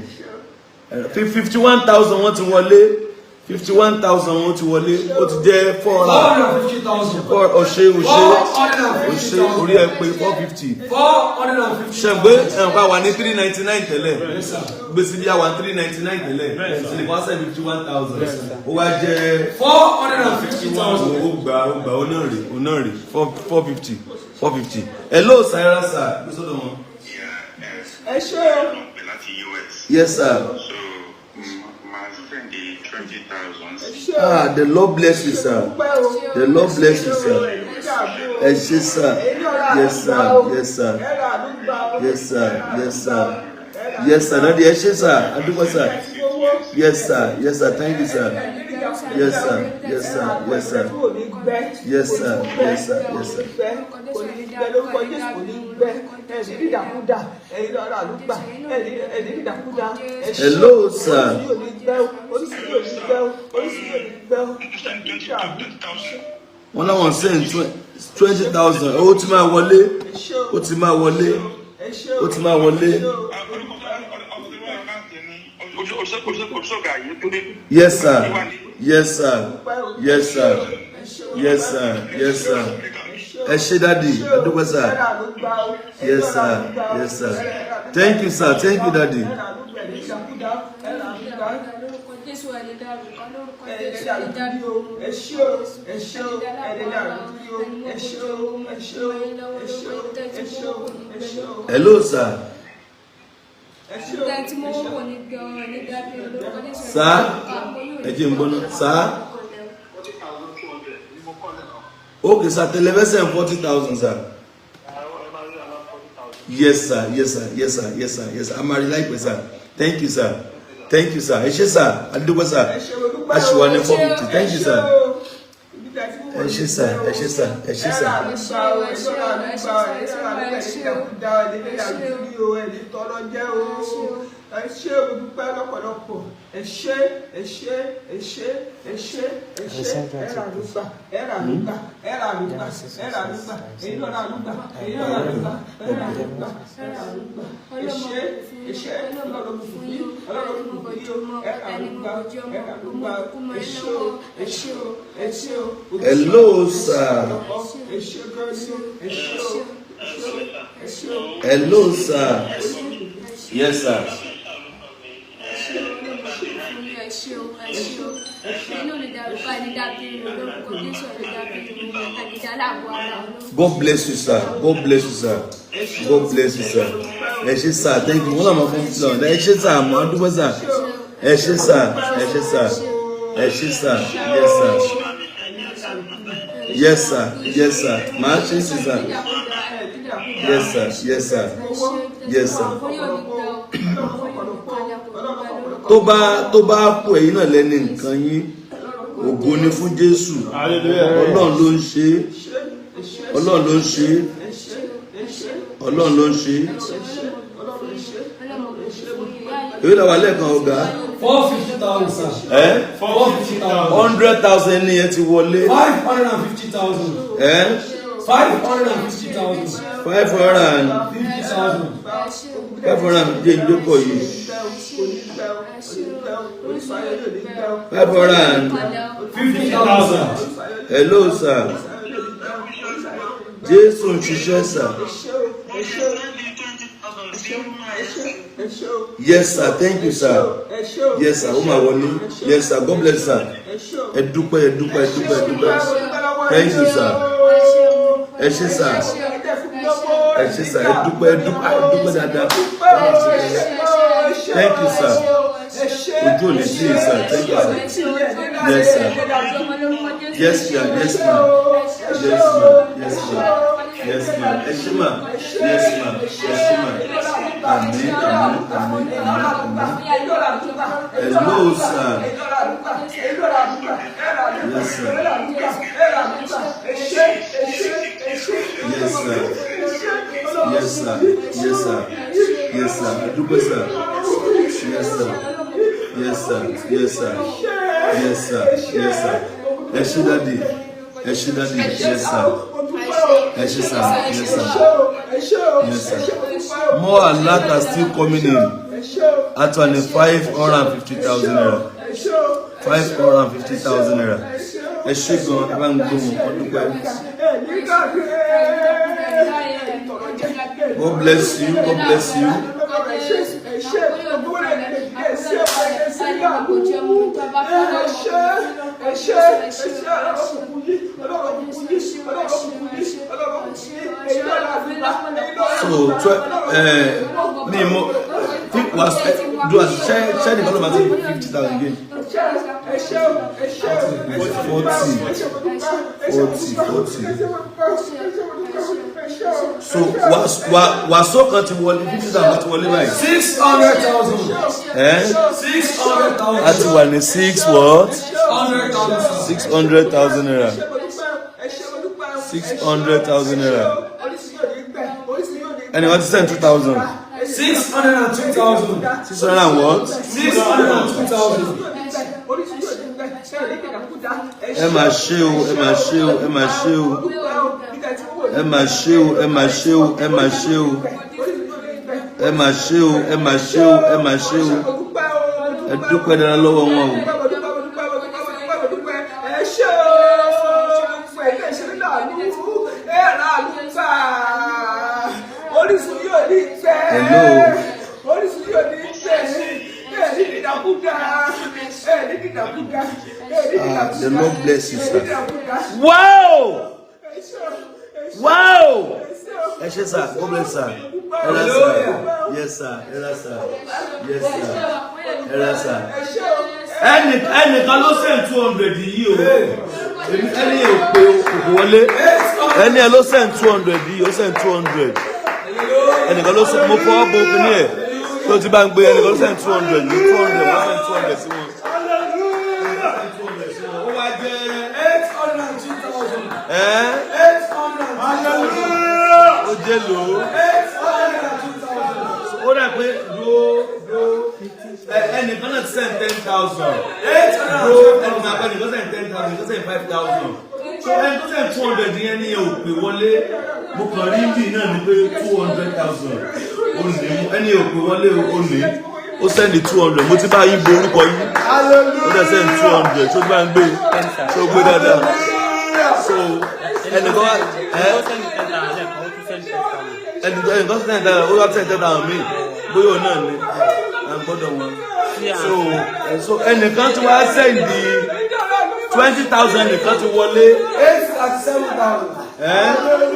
51,000 wọ́n ti wọlé. 51,000 wọ́n ti wọlé. Ó ti jẹ́ four Four hundred. hundred and 50,000. Four ọ̀ṣẹ́ ọ̀ṣẹ́ 450,000. ọ̀ṣẹ́ orí ẹ pé 450. 450. Ṣẹ̀gbẹ́ ẹ̀ǹpa wà ní 399 tẹ́lẹ̀. Yes, sir. Gbèsè bí a wà ní 399 tẹ́lẹ̀. Ṣèlè wá sẹ́ 51,000. Ó wá jẹ́ 450,000. ó gbà, ó gbà, ó náà rè, ó náà rè, 450, 450. Hello, sir, ẹ ra sir. Gbé sọ́dọ̀ wọn. Ẹ ṣé o. Láti US. Yes, sir. So, máa send 20,000 Ẹ sí. ṣé o. Ah, the Lord bless you, sir. Dúpẹ́ o. The Lord bless you, sir. Ẹ ṣé, sir. Yes, sir. Yes, sir. Yes, sir. Yes, sir. Yes, sir. Daddy, ẹ ṣé, sir. Adúpẹ́, sir. Yes, sir. Yes, sir. Thank you, sir. Yes, sir. Yes, sir. Yes, sir. Yes, sir. Yes, sir. Yes, sir. Kò ní gbẹ lórúkọ Jésù, kò ní gbẹ. Ẹni dídàkúdà, ẹni lọ́ra àlùgbà, ẹni dídàkúdà. Ẹ ṣé. Hello, sir. Orísun yóò ní gbẹ o, orísun yóò ní gbẹ o, orísun yóò ní gbẹ o. Send 20,000. Wọ́n láwọn send 20,000. Ó ti máa wọlé. Ẹ ṣé o. Ó ti máa wọlé. Ẹ ṣé o. Ó ti máa wọlé. Ẹ ṣé o. Yes, sir. Yes, sir. Yes, sir. Yes, sir. Yes, sir. Ẹ ṣé, daddy. Adúpẹ́, sir. Yes, sir. Yes, sir. Thank you, sir. Thank you, daddy. Lórúkọ Jésù, ẹni dárúkọ lórúkọ Ẹni Jésù, dàrú ẹni bí o, ẹ ṣé o, ẹ ṣé o, ẹni dàrú bí o, ẹ ṣé o, ẹ ṣé o, ẹ ṣé o, ẹ ṣé o, ẹ ṣé o, Hello, sir. ẹ ṣé o, Tẹ́tí mo wò ní gan ẹni dábì lórúkọ Jésù. Sir. Ẹ jẹ́ n gbọ́ ná. Sir. Okay, sir. Television 40,000, sir. Yes, sir. Yes, sir. Yes, sir. Yes, sir. Yes, sir. A máa rí láìpẹ́, sir. Thank you, sir. Thank you, sir. Ẹ ṣé, sir. Adúpẹ́, sir. Ẹ ṣé o, dúpẹ́ o. A ṣì wà ní 450. Thank you, sir. Ẹ ṣé o. Ibi tí a ti mú Ẹ ṣé sir, ẹ ṣé sir, ẹ ṣé sir. Ẹ rà gbà o, ẹ rà gbà o, ẹ rà gbà, ẹ ní dàkúdà, ẹ ní dàkúdì o, ẹ ní tọrọ jẹ o. Ẹ ṣé o, dúpẹ́ lọ́pọ̀lọpọ̀. Ẹ ṣé, ẹ ṣé, ẹ ṣé, ẹ ṣé, ẹ ṣé, ẹ rà gbà, ẹ rà gbà, ẹ rà gbà, ẹ rà gbà, èyí náà rà gbà, èyí náà rà gbà, ẹ rà gbà, ẹ rà gbà. Ẹ ṣé, ẹ ṣé, Ọlọ́run fún yín, Ọlọ́run fún yín o, ẹ rà gbà, ẹ rà gbà, ẹ ṣé o, ẹ ṣé o, ẹ ṣé o. Hello, sir. Ẹ ṣé gan ni o, ẹ ṣé o, ẹ ṣé o. Hello, sir. Yes, sir. Ẹ ṣé o, ẹ ṣé o. Inú mi dàrú báyìí ní dábìrì lórúkọ Jésù, ní dábìrì àdìdá aláàbò ara olórúkọ. God bless you, sir. God bless you, sir. God bless you, sir. Ẹ ṣé sir, thank you. Wọ́n náà máa fún mi sir. Ẹ ṣé sir, mo á dúpẹ́ sir. Ẹ ṣé sir, ẹ ṣé sir. Ẹ ṣé sir, yes sir. Yes sir, yes sir. Màá ṣe sí sir. Yes sir, yes sir. Yes sir. Tó bá kú, ẹ̀yin náà lẹ́ni nǹkan yín. Ògo ni fún Jésù. Hallelujah. Ọlọ́run ló ń ṣe é. Ọlọ́run ló ń ṣe é. Ọlọ́run ló ń ṣe é. Èyí làwọn alẹ́ kan, ọ̀gá. 450,000, sir. Ẹ́ 450,000. 100,000 ní yẹn ti wọlé. 550,000. Ẹ́ 550,000. Five hundred and 50,000. 500 jẹ́ ìjókòó yìí. Five hundred and 50,000. Hello, sir. Jésù ń ṣiṣẹ́, sir. Yes sir, thank you, sir. Yes sir, ó máa wọlé. Yes sir, God bless, sir. Ẹ dúpẹ́, ẹ dúpẹ́, ẹ dúpẹ́, ẹ dúpẹ́. Thank you, sir. Ẹ ṣé sir, ẹ ṣé sir, ẹ dúpẹ́, ẹ dúpẹ́, ẹ dúpẹ́ dáadáa. Thank you, sir. Ojú ò ní sí yìí, sir. Thank you, sir. Yes sir, yes sir, yes ma, yes ma, yes ma, yes ma. Ẹ ṣé ma, yes ma, ẹ ṣé ma. Àmín, àmín, àmín, àmín, àmín. Hello, sir. Yes sir, yes sir, yes sir, yes sir, yes sir. Ẹ dúpẹ́, sir. Yes sir, yes sir, yes sir, yes sir, yes sir. Ẹ ṣé daddy, ẹ ṣé daddy. Yes sir, ẹ ṣé sir, yes sir, yes sir. More alert are still coming in at 550,000 naira, 550,000 naira. Ẹ ṣé gan, ẹ bá ń gbóhùn wọn dúpẹ́. God bless you, God bless you. So mi mo fi wa do as ṣe ṣe nìkan ló máa ti 50,000 again. 40, 40, 40. So wàsó kan ti wọlé, 50,000 ti wọlé báyìí. 600,000. Ẹ 600,000. A ti wà ní six what? 100,000. 600,000 naira, 600,000 naira. Ẹni wọ́n ti send 2,000. 602,000. Six hundred and what? 602,000. Ẹ máa ṣe o, ẹ máa ṣe o, ẹ máa ṣe o, ẹ máa ṣe o, ẹ máa ṣe o, ẹ máa ṣe o, ẹ máa ṣe o, ẹ máa ṣe o, ẹ máa ṣe o. Ẹ dúpẹ́ dára lọ́wọ́ wọn o. Ẹ ṣé o, ẹ ṣe láàánú, ẹ rà àlùfà, orísun yóò ní gbẹ. Hello. Orísun yóò ní gbẹ, ẹ ní dídàkúdà, ẹ ní dídàkúdà, ẹ ní Ah, dídàkúdà. the Lord bless you, sir. Ẹ ní dídàkúdà. Wow. Ẹ ṣé o, ẹ ṣé o, Wow. ẹ ṣé o. Ẹ ṣé sir, God bless, sir. Ẹ ra sir. Yes sir, ẹ ra sir. Yes sir, ẹ ra sir. Ẹ ṣé o. Ẹnìkan ló send 200 yìí o. Ẹni yẹn ò pé o, kò wọlé. Ẹni ẹ ló send 200 yìí, ó send 200. Ẹnìkan ló send, mo fọwọ́ bo kíní ẹ̀ tó ti bá ń gbé. Ẹnìkan ló send 200 yìí, 200, wọ́n send 200 sí wọn. Ó wá jẹ́ 802,000. Ẹ́ 802,000. Ó jẹ́ lò ó. 802,000. Ó dà pé dúró dúró, ẹnìkan náà ti send 10,000. Dúró, ẹnìkan ẹnìkan send 10,000, ẹnìkan send 5,000. So ẹni tó send 200 yẹn ní ò pè wọlé. Mo kàn rí bí náà ni pé 200,000. Ó ní ẹni ò pè wọlé, ó ní. Ó send 200. Mo ti bá yín bo orúkọ yín. Ó dẹ̀ send 200. Tó bá ń gbé. Tó gbé dáadáa. So ẹnìkan wá ẹ ẹnìkan send 10,000, ó wá send 10,000 míì, bóyá òun náà ni à ń gbọ́dọ̀ wọn. So ẹnìkan tí wàá send 20,000, nìkan ti wọlé. 837,000. Ẹ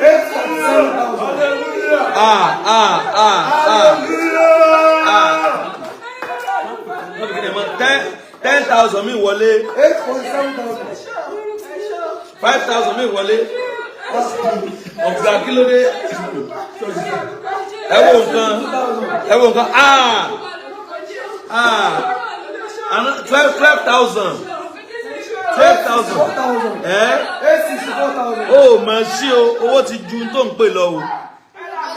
837,000. Ah ah ah ah ah, wọ́n fi kéde mọ́ 10,000 mi wọlé. 8.7 thousand. 5,000 mi wọlé. Ọ̀gá, kí ló dé? Ẹ wo nǹkan, ẹ wo nǹkan. Ah ah, 12,000, 12,000. 4,000. Ẹ 864,000. Ó mọ̀ sí o, owó ti ju tó ń pè lọ o.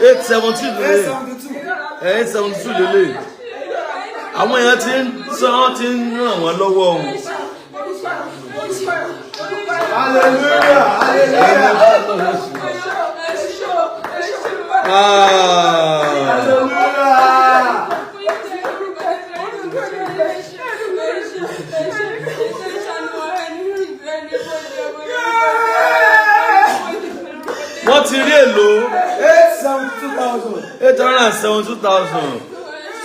872 Eight lélẹ̀. 72. 872 lélẹ̀. Àwọn èèyàn ti ń san, ti ń ràn wọ́n lọ́wọ́ o. Hallelujah. Hallelujah. Ah. Hallelujah. Wọ́n ti rí èlò? 872,000. 872,000.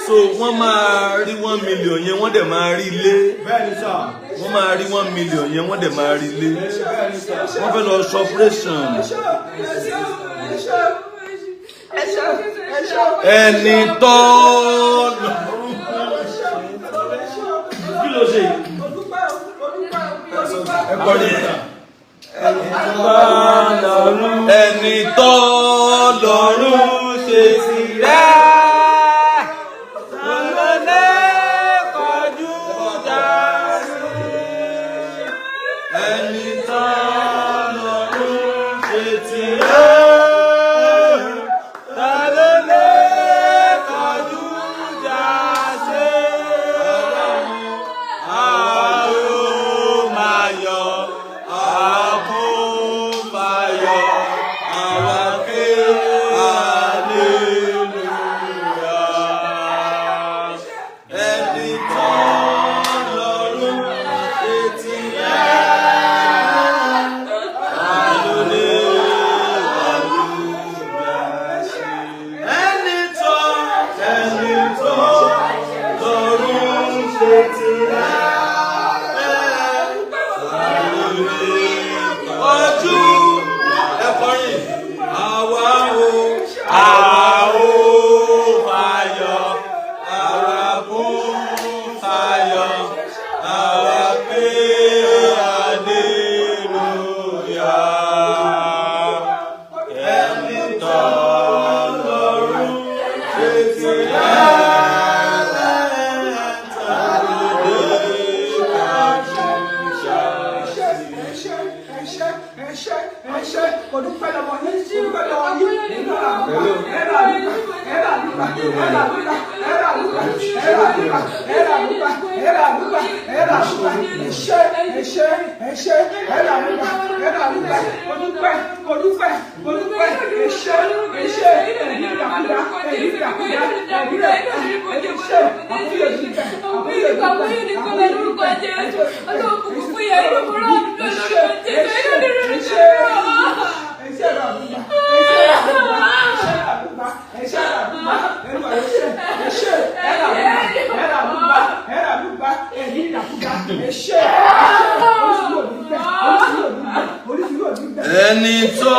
So wọ́n máa rí 1 million yẹn, wọ́n dẹ̀ máa rí ilé. Bẹ́ẹ̀ni sà. Wọ́n máa rí 1 million yẹn, wọ́n dẹ̀ máa rí ilé. Bẹ́ẹ̀ni sà. Wọ́n fẹ́ lọ ṣe operation. Ẹni tọ́ lọ́rùn, kí ló ṣe? Ẹ kọ́ ni sà. Ẹni tọ́ lọ́rùn ṣe tirẹ̀. Olólè kọjú ìjà sí. Ẹni tọ́ lọ́rùn ṣe tirẹ̀. Ta ló lè kọjú ìjà sí? A ó máa yọ̀, a kún fayọ̀, àwa ké hallelujah. Ẹni tọ́ lọ́rùn ṣe tirẹ̀. Ta ló lè kọjú ìjà sí? Ẹni tọ́ lọ́rùn ṣe tirẹ̀. Ojú ẹ̀kọ́rin àwa o. A ó fayọ̀, àwa kún fayọ̀, àwa ké hallelujah. Ẹni tọ́ lọ́rùn ṣe tirẹ̀. Ta ló lè kọjú ìjà sí? Mo dúpẹ́ lọ́wọ́ yín, mo dúpẹ́ lọ́wọ́ yín, ẹ̀rọ àdúgbà, ẹ̀rọ àdúgbà, ẹ̀rọ àdúgbà, ẹ̀rọ àdúgbà, ẹ̀rọ àdúgbà, ẹ̀rọ àdúgbà, ẹ̀rọ àdúgbà, ẹ̀rọ àdúgbà, ẹ̀ṣẹ́, ẹ̀ṣẹ́, ẹ̀ṣẹ́, ẹ̀rọ àdúgbà, ẹ̀rọ àdúgbà, mo dúpẹ́, mo dúpẹ́, mo dúpẹ́, ẹ̀ṣẹ́, ẹ̀ṣẹ́, ẹ̀rí ìdàkúdà, ẹ̀rí ìdàkúdà, ẹ̀rí ẹ̀ṣẹ́, àkúyè dúpẹ́, àkúyè dúpẹ́, àkúyè dúpẹ́, ẹ̀ṣẹ́, ẹ̀ṣẹ́, ẹ̀ṣẹ́, ẹ̀rọ àdúgbà, ẹ̀ṣẹ́ àdúgbà, ẹ̀ṣẹ́ àdúgbà, ẹ̀rọ ẹ̀ṣẹ́, ẹ̀ṣẹ́, ẹ̀rọ àdúgbà, ẹ̀rọ àdúgbà, ẹ̀rọ àdúgbà, ẹ̀rí ìdàkúdà, ẹ̀ṣẹ́, oríṣiríṣi òní bẹ́ẹ̀, oríṣiríṣi òní bẹ́ẹ̀, oríṣiríṣi òní bẹ́ẹ̀. Ẹni tó